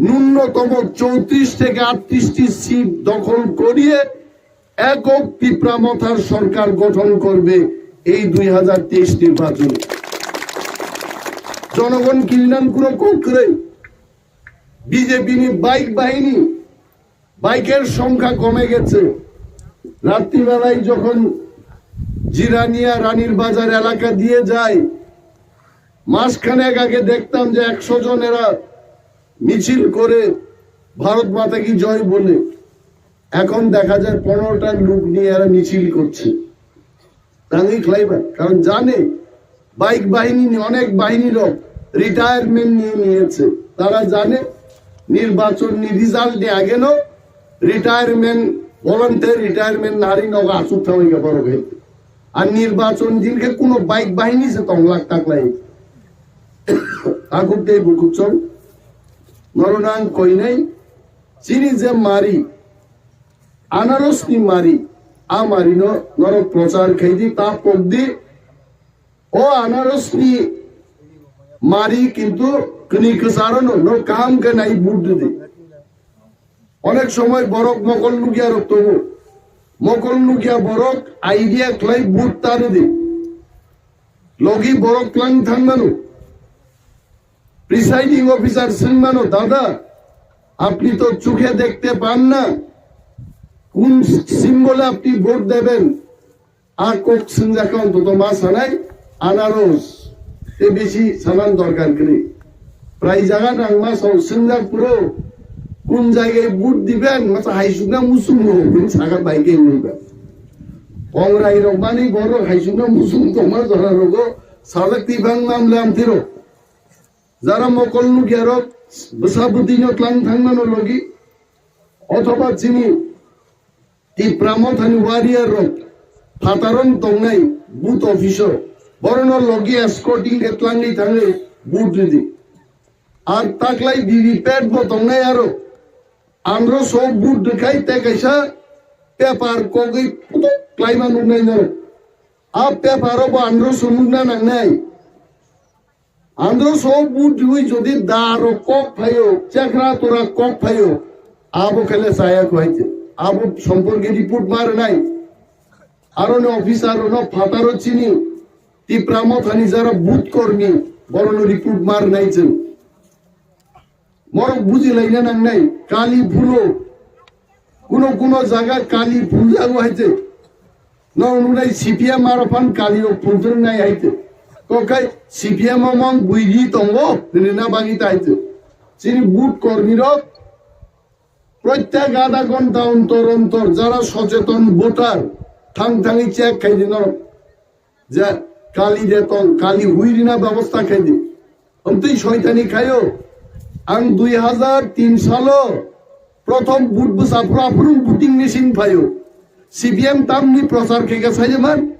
ন্যূনতম চৌত্রিশ থেকে আটত্রিশটি সিট দখল করিয়ে একক তিপ্রা মথার সরকার গঠন করবে এই দুই হাজার তেইশ নির্বাচনে। জনগণ কিনান কোনো কক্রে বিজেপি নি বাইক বাহিনী, বাইকের সংখ্যা কমে গেছে। রাত্রিবেলায় যখন জিরানিয়া রানীর বাজার এলাকা দিয়ে যাই, মাসখানেক আগে দেখতাম যে একশো জন এরা মিছিল করে ভারত মাতা কি জয় বলে। এখন দেখা যায় পনেরোটা লোক নিয়ে এরা মিছিল করছে। তাই খাইবার কারণ জানে বাইক বাহিনী নিয়ে অনেক বাহিনী লোক রিটায়ারমেন্ট নিয়ে নিয়েছে। তারা জানে নির্বাচন নি রিজাল্ট নিয়ে আগে নো রিটায়ারমেন্ট, ভলান্টিয়ার রিটায়ারমেন্ট নারী নগ আসুক থামাইকে বড় হয়েছে। Ar nirbachon din khe kuno bike bahini se tong lak tak lai. Akuk tei bukuk chong. Noro nang koinai chini je mari, anaros ni mari, a mari no noro prochar khai di, ta pok di. O anaros ni mari kintu kni kwcharo no, no kaham khe nai but di. Onek somoy borok mokol nukya rok tongo. Mokol nukya borok idea khlai but ta rwdi. Logi borok tlang thangmano. Presiding officer swngmano, "Dada, apni to chukhe dekhte pan na, kun symbol-e apni vote deben?" A kok swngjak kha, ontoto ma sanai anaros. Te besi sanan dorkar kwrwi. Prai jaga nang ma sao swngjak phuru, kun jagai vote diben, masa haisukna musung rok, bini saka bai khe wngwi ba. Kongrai rok mani borok haisukna musung tongma jora rogo sajak tibang mam lam tiro. Jara mokol nukya rok bwsa bwtwi no tlang thangmano logi. Othoba chini Tipra Mothani warrior rok phataron tongnai booth office o, borono logi escorting khe tlangwi thangwi vote ridi. Ar taklai V V P A T bo tongnai aro. Andro so vote rwkhai tei kaisa paper kogwi putuk klaima nuknai norok. A paper o bo andro so nukna nangnai. Andro so vote riwi jodi da rok kok phaio, chekra tora kok phaio, abo khele chaya kho haite. Abo somporke report ma rwnai. Aro ni officer no phataro chini Tipra Mothani jara booth kormi, borono report ma rwnai chwng. Morok buji laina nangnai, kali phulo. Kuno kuno jaga kali phuljago haite. Nong nunai C P M aro phan kali rok phulthwng nai haite. Kokai C P M o mong buidi tongo, hinwi na bagwi ta haite. Chini booth kormi rok, prottek adha ghonta ontor ontor jara socheton voter, thang thangwi check khai di norok. Je kali de tong, kali hui rina bebosta khai di. Amtwi soitani khaio. Ang dui hazar tin salo prothom vote bwsa phuru aphuru voting machine phaio. C P M tamni prochar khe khe saiman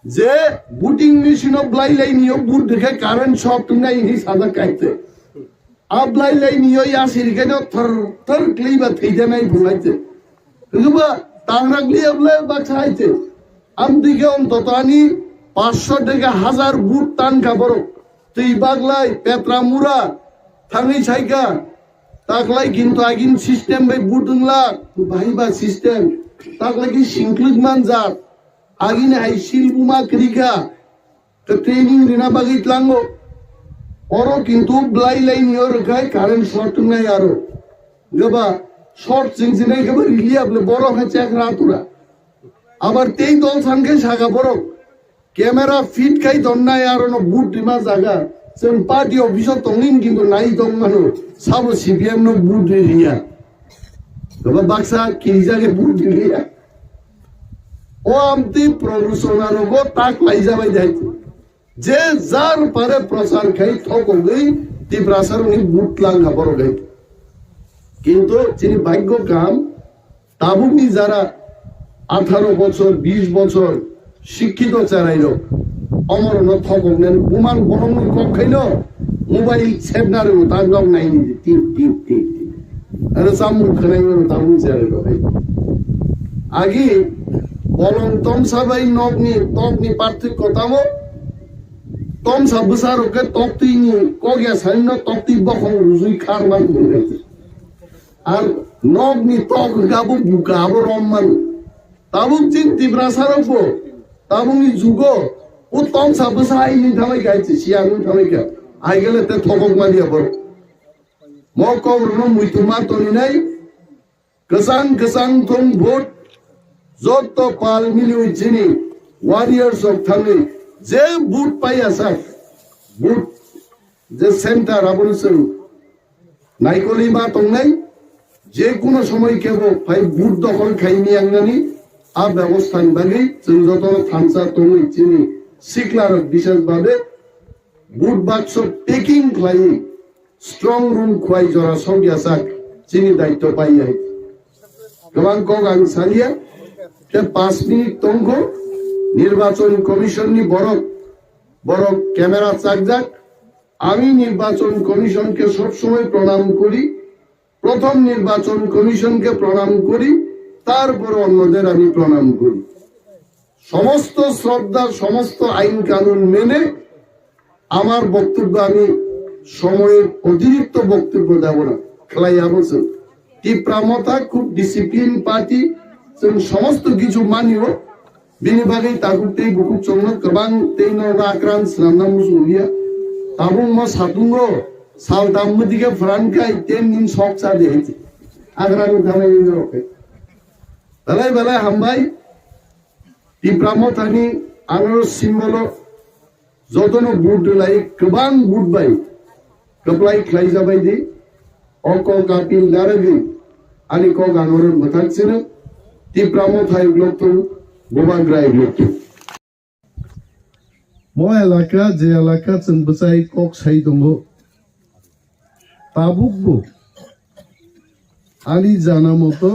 je voting machine o blai lai nio vote rikhe current shock tungnai hinwi sajak kaite. A blai lai nio ya sirikhe no thar thar kleiba theijanai bulaite. Hwnkhe ba tangrak liya bwle baksa hai se. Amtwi khe ontoto ani paanch sho theke hazar vote tan kha borok. Twi baglai, petra mura, thangwi sai kha. Taklai kintu agini system bai vote wngla, bahai ba system. Taklai khe singklwk manjak. Agini hai sil buma kwrwi kha. Tei training rina bagwi tlango. Oro kintu blai lai ni oro khai current short wngnai aro. Gaba short ching chinai gaba rili able borok hai chek ra tura. Abar tei dol san khai saka borok. Camera fit khai donnai aro no boot rima jaga. Chwng party office o tongin kintu nai tong mano. Sabo C P M no boot ri riya. Gaba baksa kirijak boot ri riya. O amtwi promotion aro go tak lai jabai dai. Je jar pare prochar khai thokogwi Tiprasarokni vote lang kha borok hai. Kintu chini bhagyo kaham, tabukni jara atharo bochor, bish bochor sikkito cherairok omorokno thokoknani buman borokni kok khaino mobile sepna rwgo ta nok naini tip tip tip tip. Aro chamung khwnaimano tabuk cherairok hai. Agi bolong tomsa bai nokni tokni parthokyo tamo. Tomsa bwsarok khe toktwini kok ya sanino toktwi bokhong rujui kharman. Ar nokni tok hwnkhe abo buka abo romman. Tabuk chini Tiprasarokbo tabukni jugo o tomsa bwsa hai wng thanglai kha, hai se siya wng thanglai kha. Hai gele te thokok manya borok. Mo kokrokno muitu ma toninai. Kwchang kwchang thung vote, jotto pal miliwi chini warriors rok thangwi je vote paiya sak, vote je center abono chwng naikolwi ma tongnai, je kuno somoi kebo phai vote dokhol khai miyangnani a bebostha ni bagwi chwng jotono thansa tongwi chini sikla rok bishes babe vote bakso packing khlaiwi Strong room khwlai jora sok ya sak chini daitto pai ya. Kwbang kok ang salia, te panch minute tongkho, Nirbachon Commission ni borok, borok camera chakjak. Ami Nirbachon Commission ke sob somoi pranam kori, prothom Nirbachon Commission ke pranam kori, tarpore onnoder ami pranam kori. সমস্ত শ্রদ্ধা, সমস্ত আইন কানুন মেনে আমার বক্তব্য, আমি সময়ের অতিরিক্ত বক্তব্য দেব না। Khlai abo chwng Tipra Motha খুব discipline party, chwng সমস্ত কিছু মানিও। Bini bagwi tabuk tei bukhuk chwngno kwbang tei no rakran swnamna muchung liya. Tabuk mo satungo sal tam mwdike phran khai ten din sok cha de hai. Agra ni thanai ni rok. Belai belai hambai. Tipra Mothani anoro simbolo jotono vote rwlai kwbang vote bai kwplai khlai jabai di. O kok appeal narwgwi ani kok anoro mwthang chino. Tipra Motha uglok tung, Bubagra uglok tung. Mo elaka je elaka chwng bwchai kok sai tongo. Tabukbo ani jana moto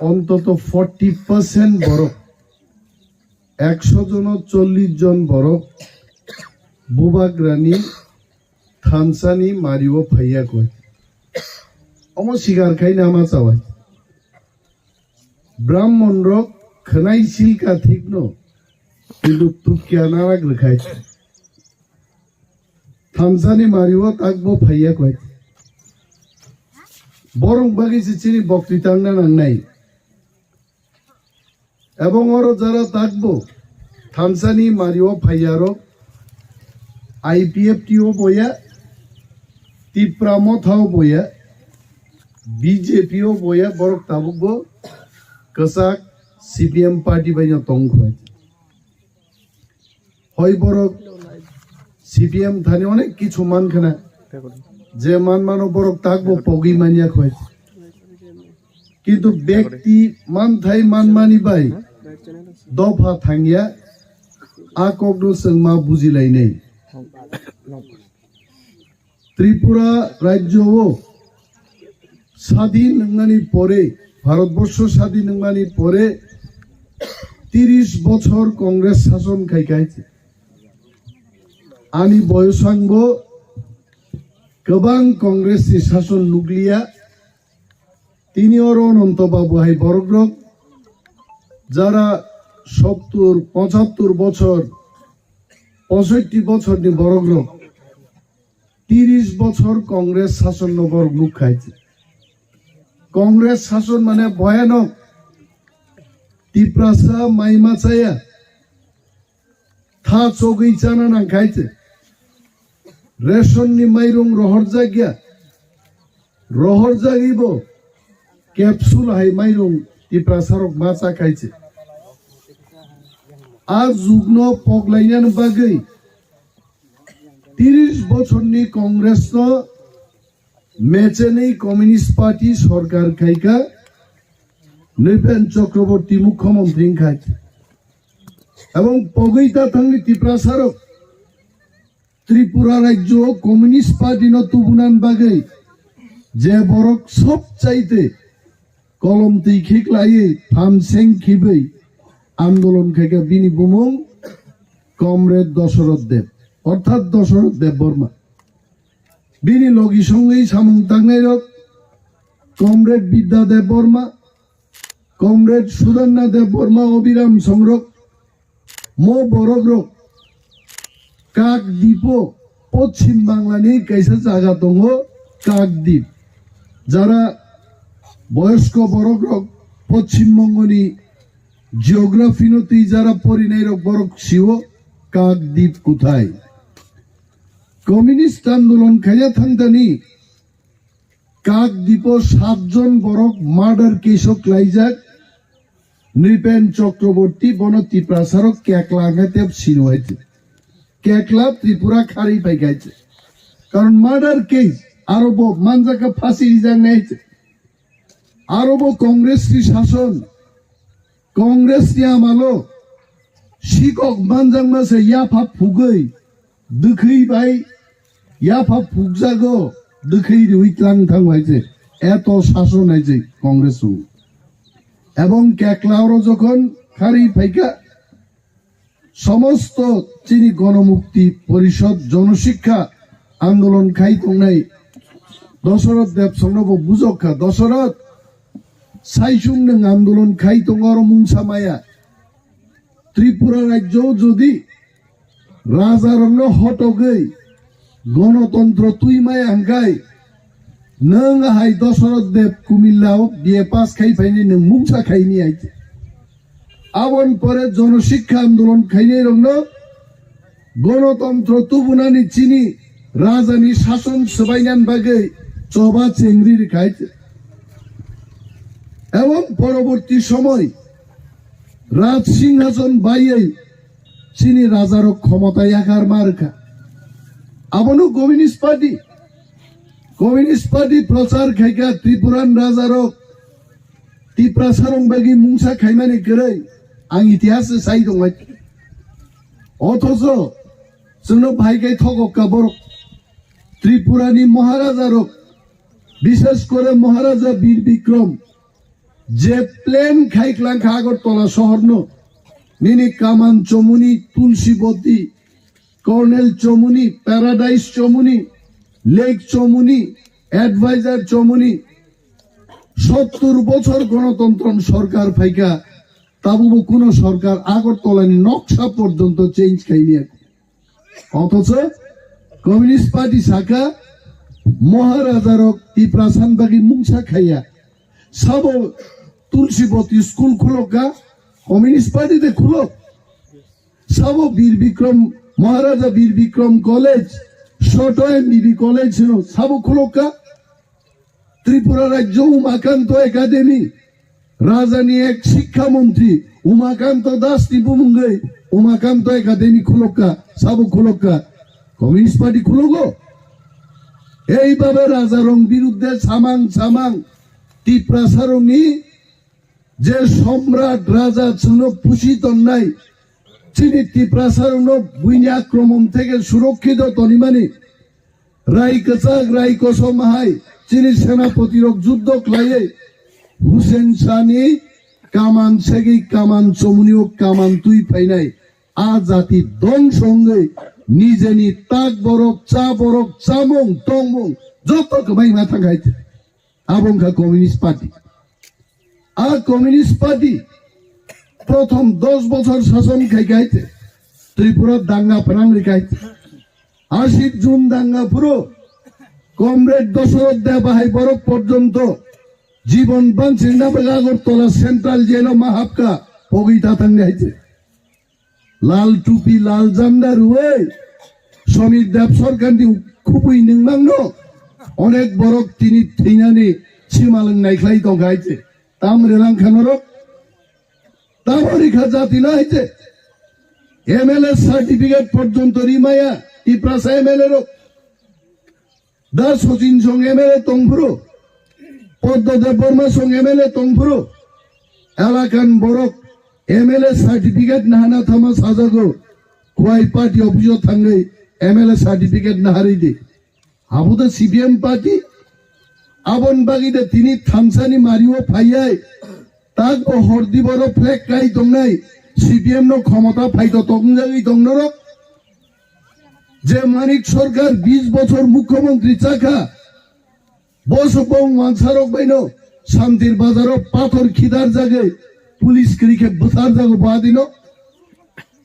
ontoto forty percent borok, ekso jono chollish jon borok Bubagrani thansani mario phaiya koi. Omo sikar khai nama chawai. Brahmon rok khwnai silka thikno, kintu tukya narak rwkhai. Thamsani mario takbo phaiya koi. Borok bagwi se chini bokti tangna nangnai. Ebong oro jara takbo thamsani mario phaiya rok I P F T o boya, Tipra Motha o boya, B J P o boya, borok tabukbo kwchak C P M party bai no tong khwlai. Hoi borok C P M thani onek kichu man khna, je man mano borok takbo pogwi manya khwlai. Kintu bekti manthai manmani bai dopha thangya, a kokno chwng ma bujilainai. Tripura rajyo o sadin wngnani pore, Bharatborsho sadin wngnani pore tiris bochor Congress sason khai khai. Ani boyosangbo kwbang Congress ni sason nukliya. Tini oro Ananto Babu hai borok rok jara sottur, pochattur bochor, posoitti bochor ni borok rok tiris bochor Congress sason no borok nukha hai. Congress sason mane bhayanok. Tiprasa mai ma chaya. Tha chogwi chana nang khai se. Ration ni mairung rohorjak ya. Rohorjagwi bo capsule hai mairung Tiprasa rok ma cha khai se. A jugno poglainani bagwi tiris bochorni Congress no mechenwi Communist Party sorkar khaikha, Nripen Chakraborty mukhyamantri wngkha. Ebong pogwi ta thangni Tiprasa rok Tripura rajyo o Communist Party no tubunani bagwi je borok sob chaite kolom twi khiklaiwi phan seng khibwi andolon khaikha, bini bumung Comrade Dosoroth Deb, orthat Dosoroth Debbarma. Bini logi songwi samung tangnai rok Comrade Bidya Debbarma, Comrade Sudarna Debbarma, Obiram Songrok, mo borok rok Kakdipo Pochim Bangla ni kaisa jaga tongo Kakdip. Jara boyosko borok rok Pochim Bongo ni geography no twi jara porinai rok borok sio Kakdip kuthai. Communist andolon khaiya thangdani Kakdipo satjon borok murder case o klaijak, Nripen Chakraborty bono Tiprasa rok kekla hwnkhe tep sino hai se. Kekla Tripura khari pai khai se. Karon murder case aro bo manjak kha phasi rijak nai se. Aro bo Congress ni sason, Congress ni amalo sikok manjakma se yapha phugwi, dwkhwi bai yapha phugjago, dwkhwi riwi tlang thang hai se. Eto sason hai se Congress o. Ebong kekla oro jokhon khari phaikha, somosto chini Gonomukti Porishod, Jonosikha andolon khai tongnai Dosoroth Debsongno bo bujok kha, Dosoroth, saichung nwng andolon khai tongo oro mungsa maya. Tripura rajyo jodi raja rokno hotogwi gonotontro twi maya hwnkhe nwng hai Dosoroth Deb Kumilla o B A pass khai phaini nwng mungsa khaini hai. Aboni pore Jonosikha andolon khainai rokno gonotontro tubunani chini rajani sason swbainani bagwi choba chengri rwkhai. Ebong poroborti somoy Raj Singhason baiwi chini rajarok khomota yakar ma rwkha. Abono Communist Party, Communist Party prochar khaikha Tripuran rajarok Tiprasarong bagwi mungsa khaimani kwrwi ang itihas sai tongbai. Othocho chwngno bhai kai thokokka borok. Tripurani Maharajarok, bishes kore Maharaja Bir Bikrom, je plan khai klangkha Agartala sohorno, nini Kaman Chomuni, Tulsiboti, Colonel Chomuni, Paradise Chomuni, Lake Chomuni, Advisor Chomuni, sottur bochor gonotontrom sorkar phaikha, tabubo kuno sorkar Agartalani noksa porjonto change khaimaya. Othocho Communist Party saka Maharajarok Tiprasan bagwi mungsa khaiya. Sabo Tulsiboti school khulokka, Communist Party de khulok. Sabo Bir Bikrom, Maharaja Bir Bikrom College, Soto M B B College hino, sabo khulokka. Tripura Rajyo Umakanto Academy, Rajani ek Shikkha Montri Umakanto Das ni bumungwi Umakanto Academy khulokka, sabo khulokka, Communist Party khulogo. Eibabe Rajarong birudde samang samang Tiprasarongni je Somrat Raja chwngno pusi tonnai, chini Tiprasarongno buini akromon theke surokkhito tonimani, Rai kwchak, rai kosom hai chini senapoti rok juddo khlaiwi Hussein Shah ni kaman segwi kaman chomuni o kaman twi phainai a jati dongso wngwi nijeni tak borok, cha borok, chamung, tongmung joto kwbai ma thang hai. Abo wngkha Communist Party. A Communist Party prothom dos bochor sason khai khai te Tripura danga phrang ri khai te. Ashik Jun danga phuru Comrade Dosoroth Deb hai borok porjonto jibon bansirna bagwi Agartala Central Jail o ma hapka pogwi ta thang hai te. Lal tupi, lal janda rwui Somir Deb sorkar ni khubui nungmang no onek borok tini thwinani simalwng naikhlai tongkha hai te. Tam relang kha norok. Tamo rikha jati no hai te. M L A certificate porjonto rimaya Tiprasa M L A rok. Da Sachin song M L A tongphuru, Padma Debbarma song M L A tongphuru, elakan borok M L A certificate nahana thama sajago, Khwai party office o thangwi M L A certificate naharwi di. Abo da C P M party, abon bagwi da tini thamsani mario phaiyai, tak bo hordi boro flag kai tongnai, C P M no khomota phaito tongjagwi tongnorok. Je Manik Sarkar bis bochor mukhyamantri chakha, bo swbong wansarok baino Santir Bazaro pathor khidar jagwi police kwrwi khe bwsar jago badino.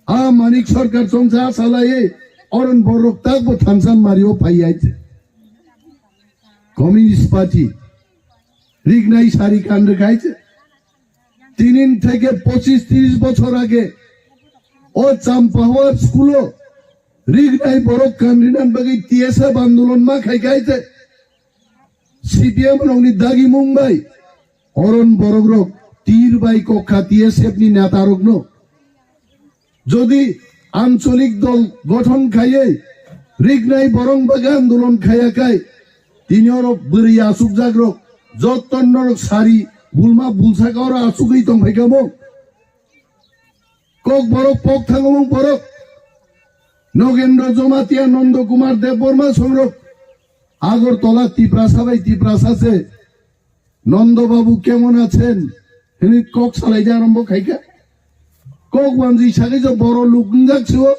A Manik Sarkar chongsa salaiwi oron borok tak bo thansan mario phaiya. Communist Party rignai sari kan rwkha hai se. Tinin theke pochis tris bochor age o Champahwar school o rignai borok kanrinan bagwi T S F andolon ma khai khai te C P M rokni dagi mung bai oron borok rok tir bai kokha T S F ni neta rokno. Jodi ancholik dol gothon khaiwi rignai borong bagwi andolon khaiya khai, tini oro bwrwi achukjak rok, jotto norok sari bulma bulsaka oro achugwi tongphaikha bo. Kok borok pok thangomung borok, Nogendra Jomatia, Nondo Kumar Debbarma songrok Agartala Tiprasa bai Tiprasa se Nondo Babu kemon achen? Hini kok salai ja arombo khaika. Kok wanji sagai jo boro luk wngjak sio.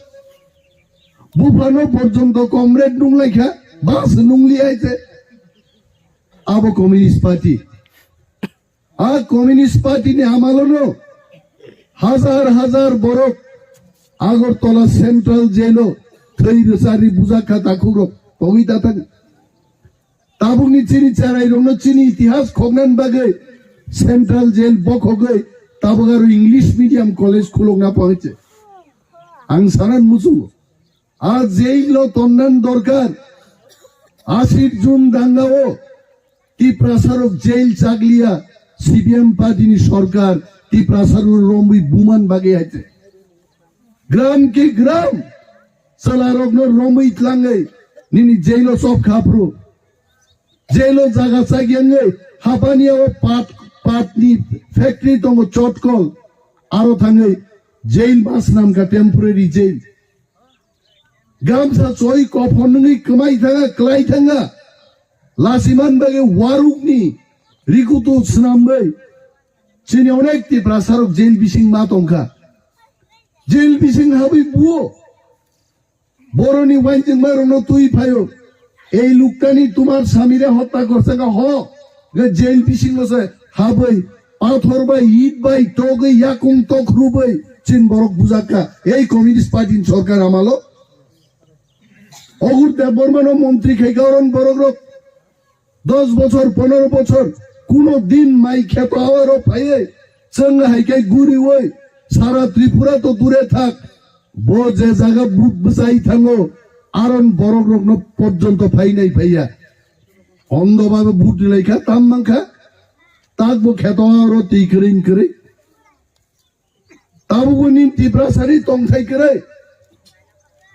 Buphano porjonto comrade nunglaikha, bas nungli aite. Abo Communist Party. A Communist Party ni amalono hajar hajar borok Agartala Central Jail o thwi rwchari bujakha takhukrok pogwi tatang. Tabukni chini cherairokno chini itihas khoknani bagwi Central Jail bokhogwi tabuk aro English medium college khulokna pangse. Ang sanan muchungo. A jail o tonnani dorkar. Ashir June dangao Tiprasarok jail chakliya C P M party ni sorkar Tiprasarok romwi buman bagwi haite. Gram ki gram chwlarokno romwi tlangwi nini jail o chop khapru. Jail o jaga chagyangwi hapani o pat, patni factory tongo chotkol aro thangwi jail mas namkha temporary jail. Gamsa choi kophon nungwi kwmai thanga, klai thanga. Lasiman bagwi warukni rikutu swnamwi chini onek Tiprasarok jail bising ma tongkha. Jail bising habwi buo. Boroni wainjwngmarokno twi phaio. Ei luktani tumar samire hotta gorsaka ho. Ge jail bisingo se habwi pathor bai, it bai, togwi, yakung tok rubwi chin borok bujakka. Ei Communist Party ni sorkar amalo. Ogur Debbarmano montri khai gaoron borok rok. Dos bochor, ponero bochor, kuno din mai kheto awaro phaiwi, chwng hai khe guriwi, sara Tripura to dure thak, bo je jaga vote bwchai thango, aron borok rokno porjonto phainai phaiya. Ondo babe vote rilai kha, tam mankha, tak bo kheto awaro twi kwrwi kwrwi. Tabukbo nini Tiprasani tongthai kwrwi.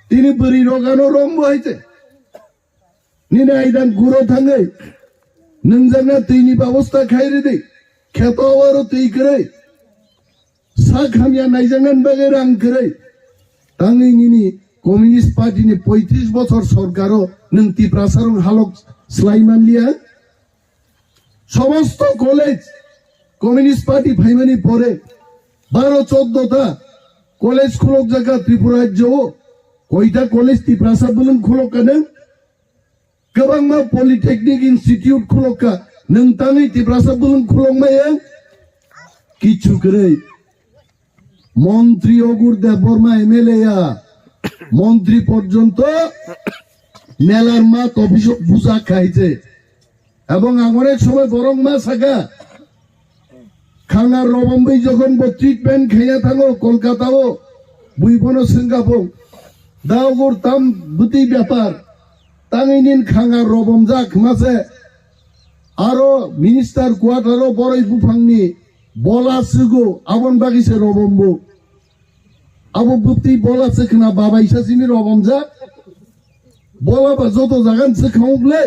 Tini bwrwi rok ano rombo hai se. Nini aidang guro thangwi. Nwngjakna twini babosta khai ridi. Kheto aro twi kwrwi. Sak hamya naijaknani bagwi rang kwrwi. Tangwi nini Communist Party ni poitris bochor sorkaro nwng Tiprasa rok halok slai manliya. Somosto college Communist Party phaimani pore baro choddo ta college khulok jaka Tripura rajyo o. Koita college Tiprasa bwlwng khulok kanang? Kwbangma polytechnic institute khulokka, nwng tangwi Tiprasa bwlwng khulokmaya? Kichu kwrwi. Montri Ogur Debbarma M L A ya, montri porjonto melar ma tophisok buja khaije. Ebong ang onek somoi borok ma saka, Khanga Robombai jokhon bo treatment khaina thango Kolkata o, bui bono swngkha bo, "Da Ogur, tam bwtwi bepar, tangwi nin khanga robomjak mase, aro minister quarter o boroi buphangni bola swgo, abon bagwi se robombo." Abo bwtwi bola swkhwna babaisa simi robomjak. Bola ba joto jagan swkhango bwle.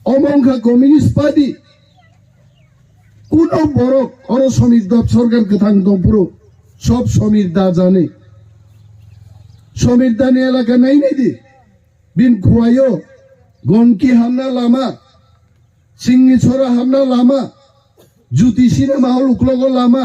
Omo wngkha Communist Party. Kuno borok oro Samir Da sorkar kwthang tongphuru, sob Samir Da jani. Samir Da ni elaka nainai di. Bin khuaio Gonki hamna lama, Singni Sora hamna lama, Jyoti Cinema Hall uklogo lama.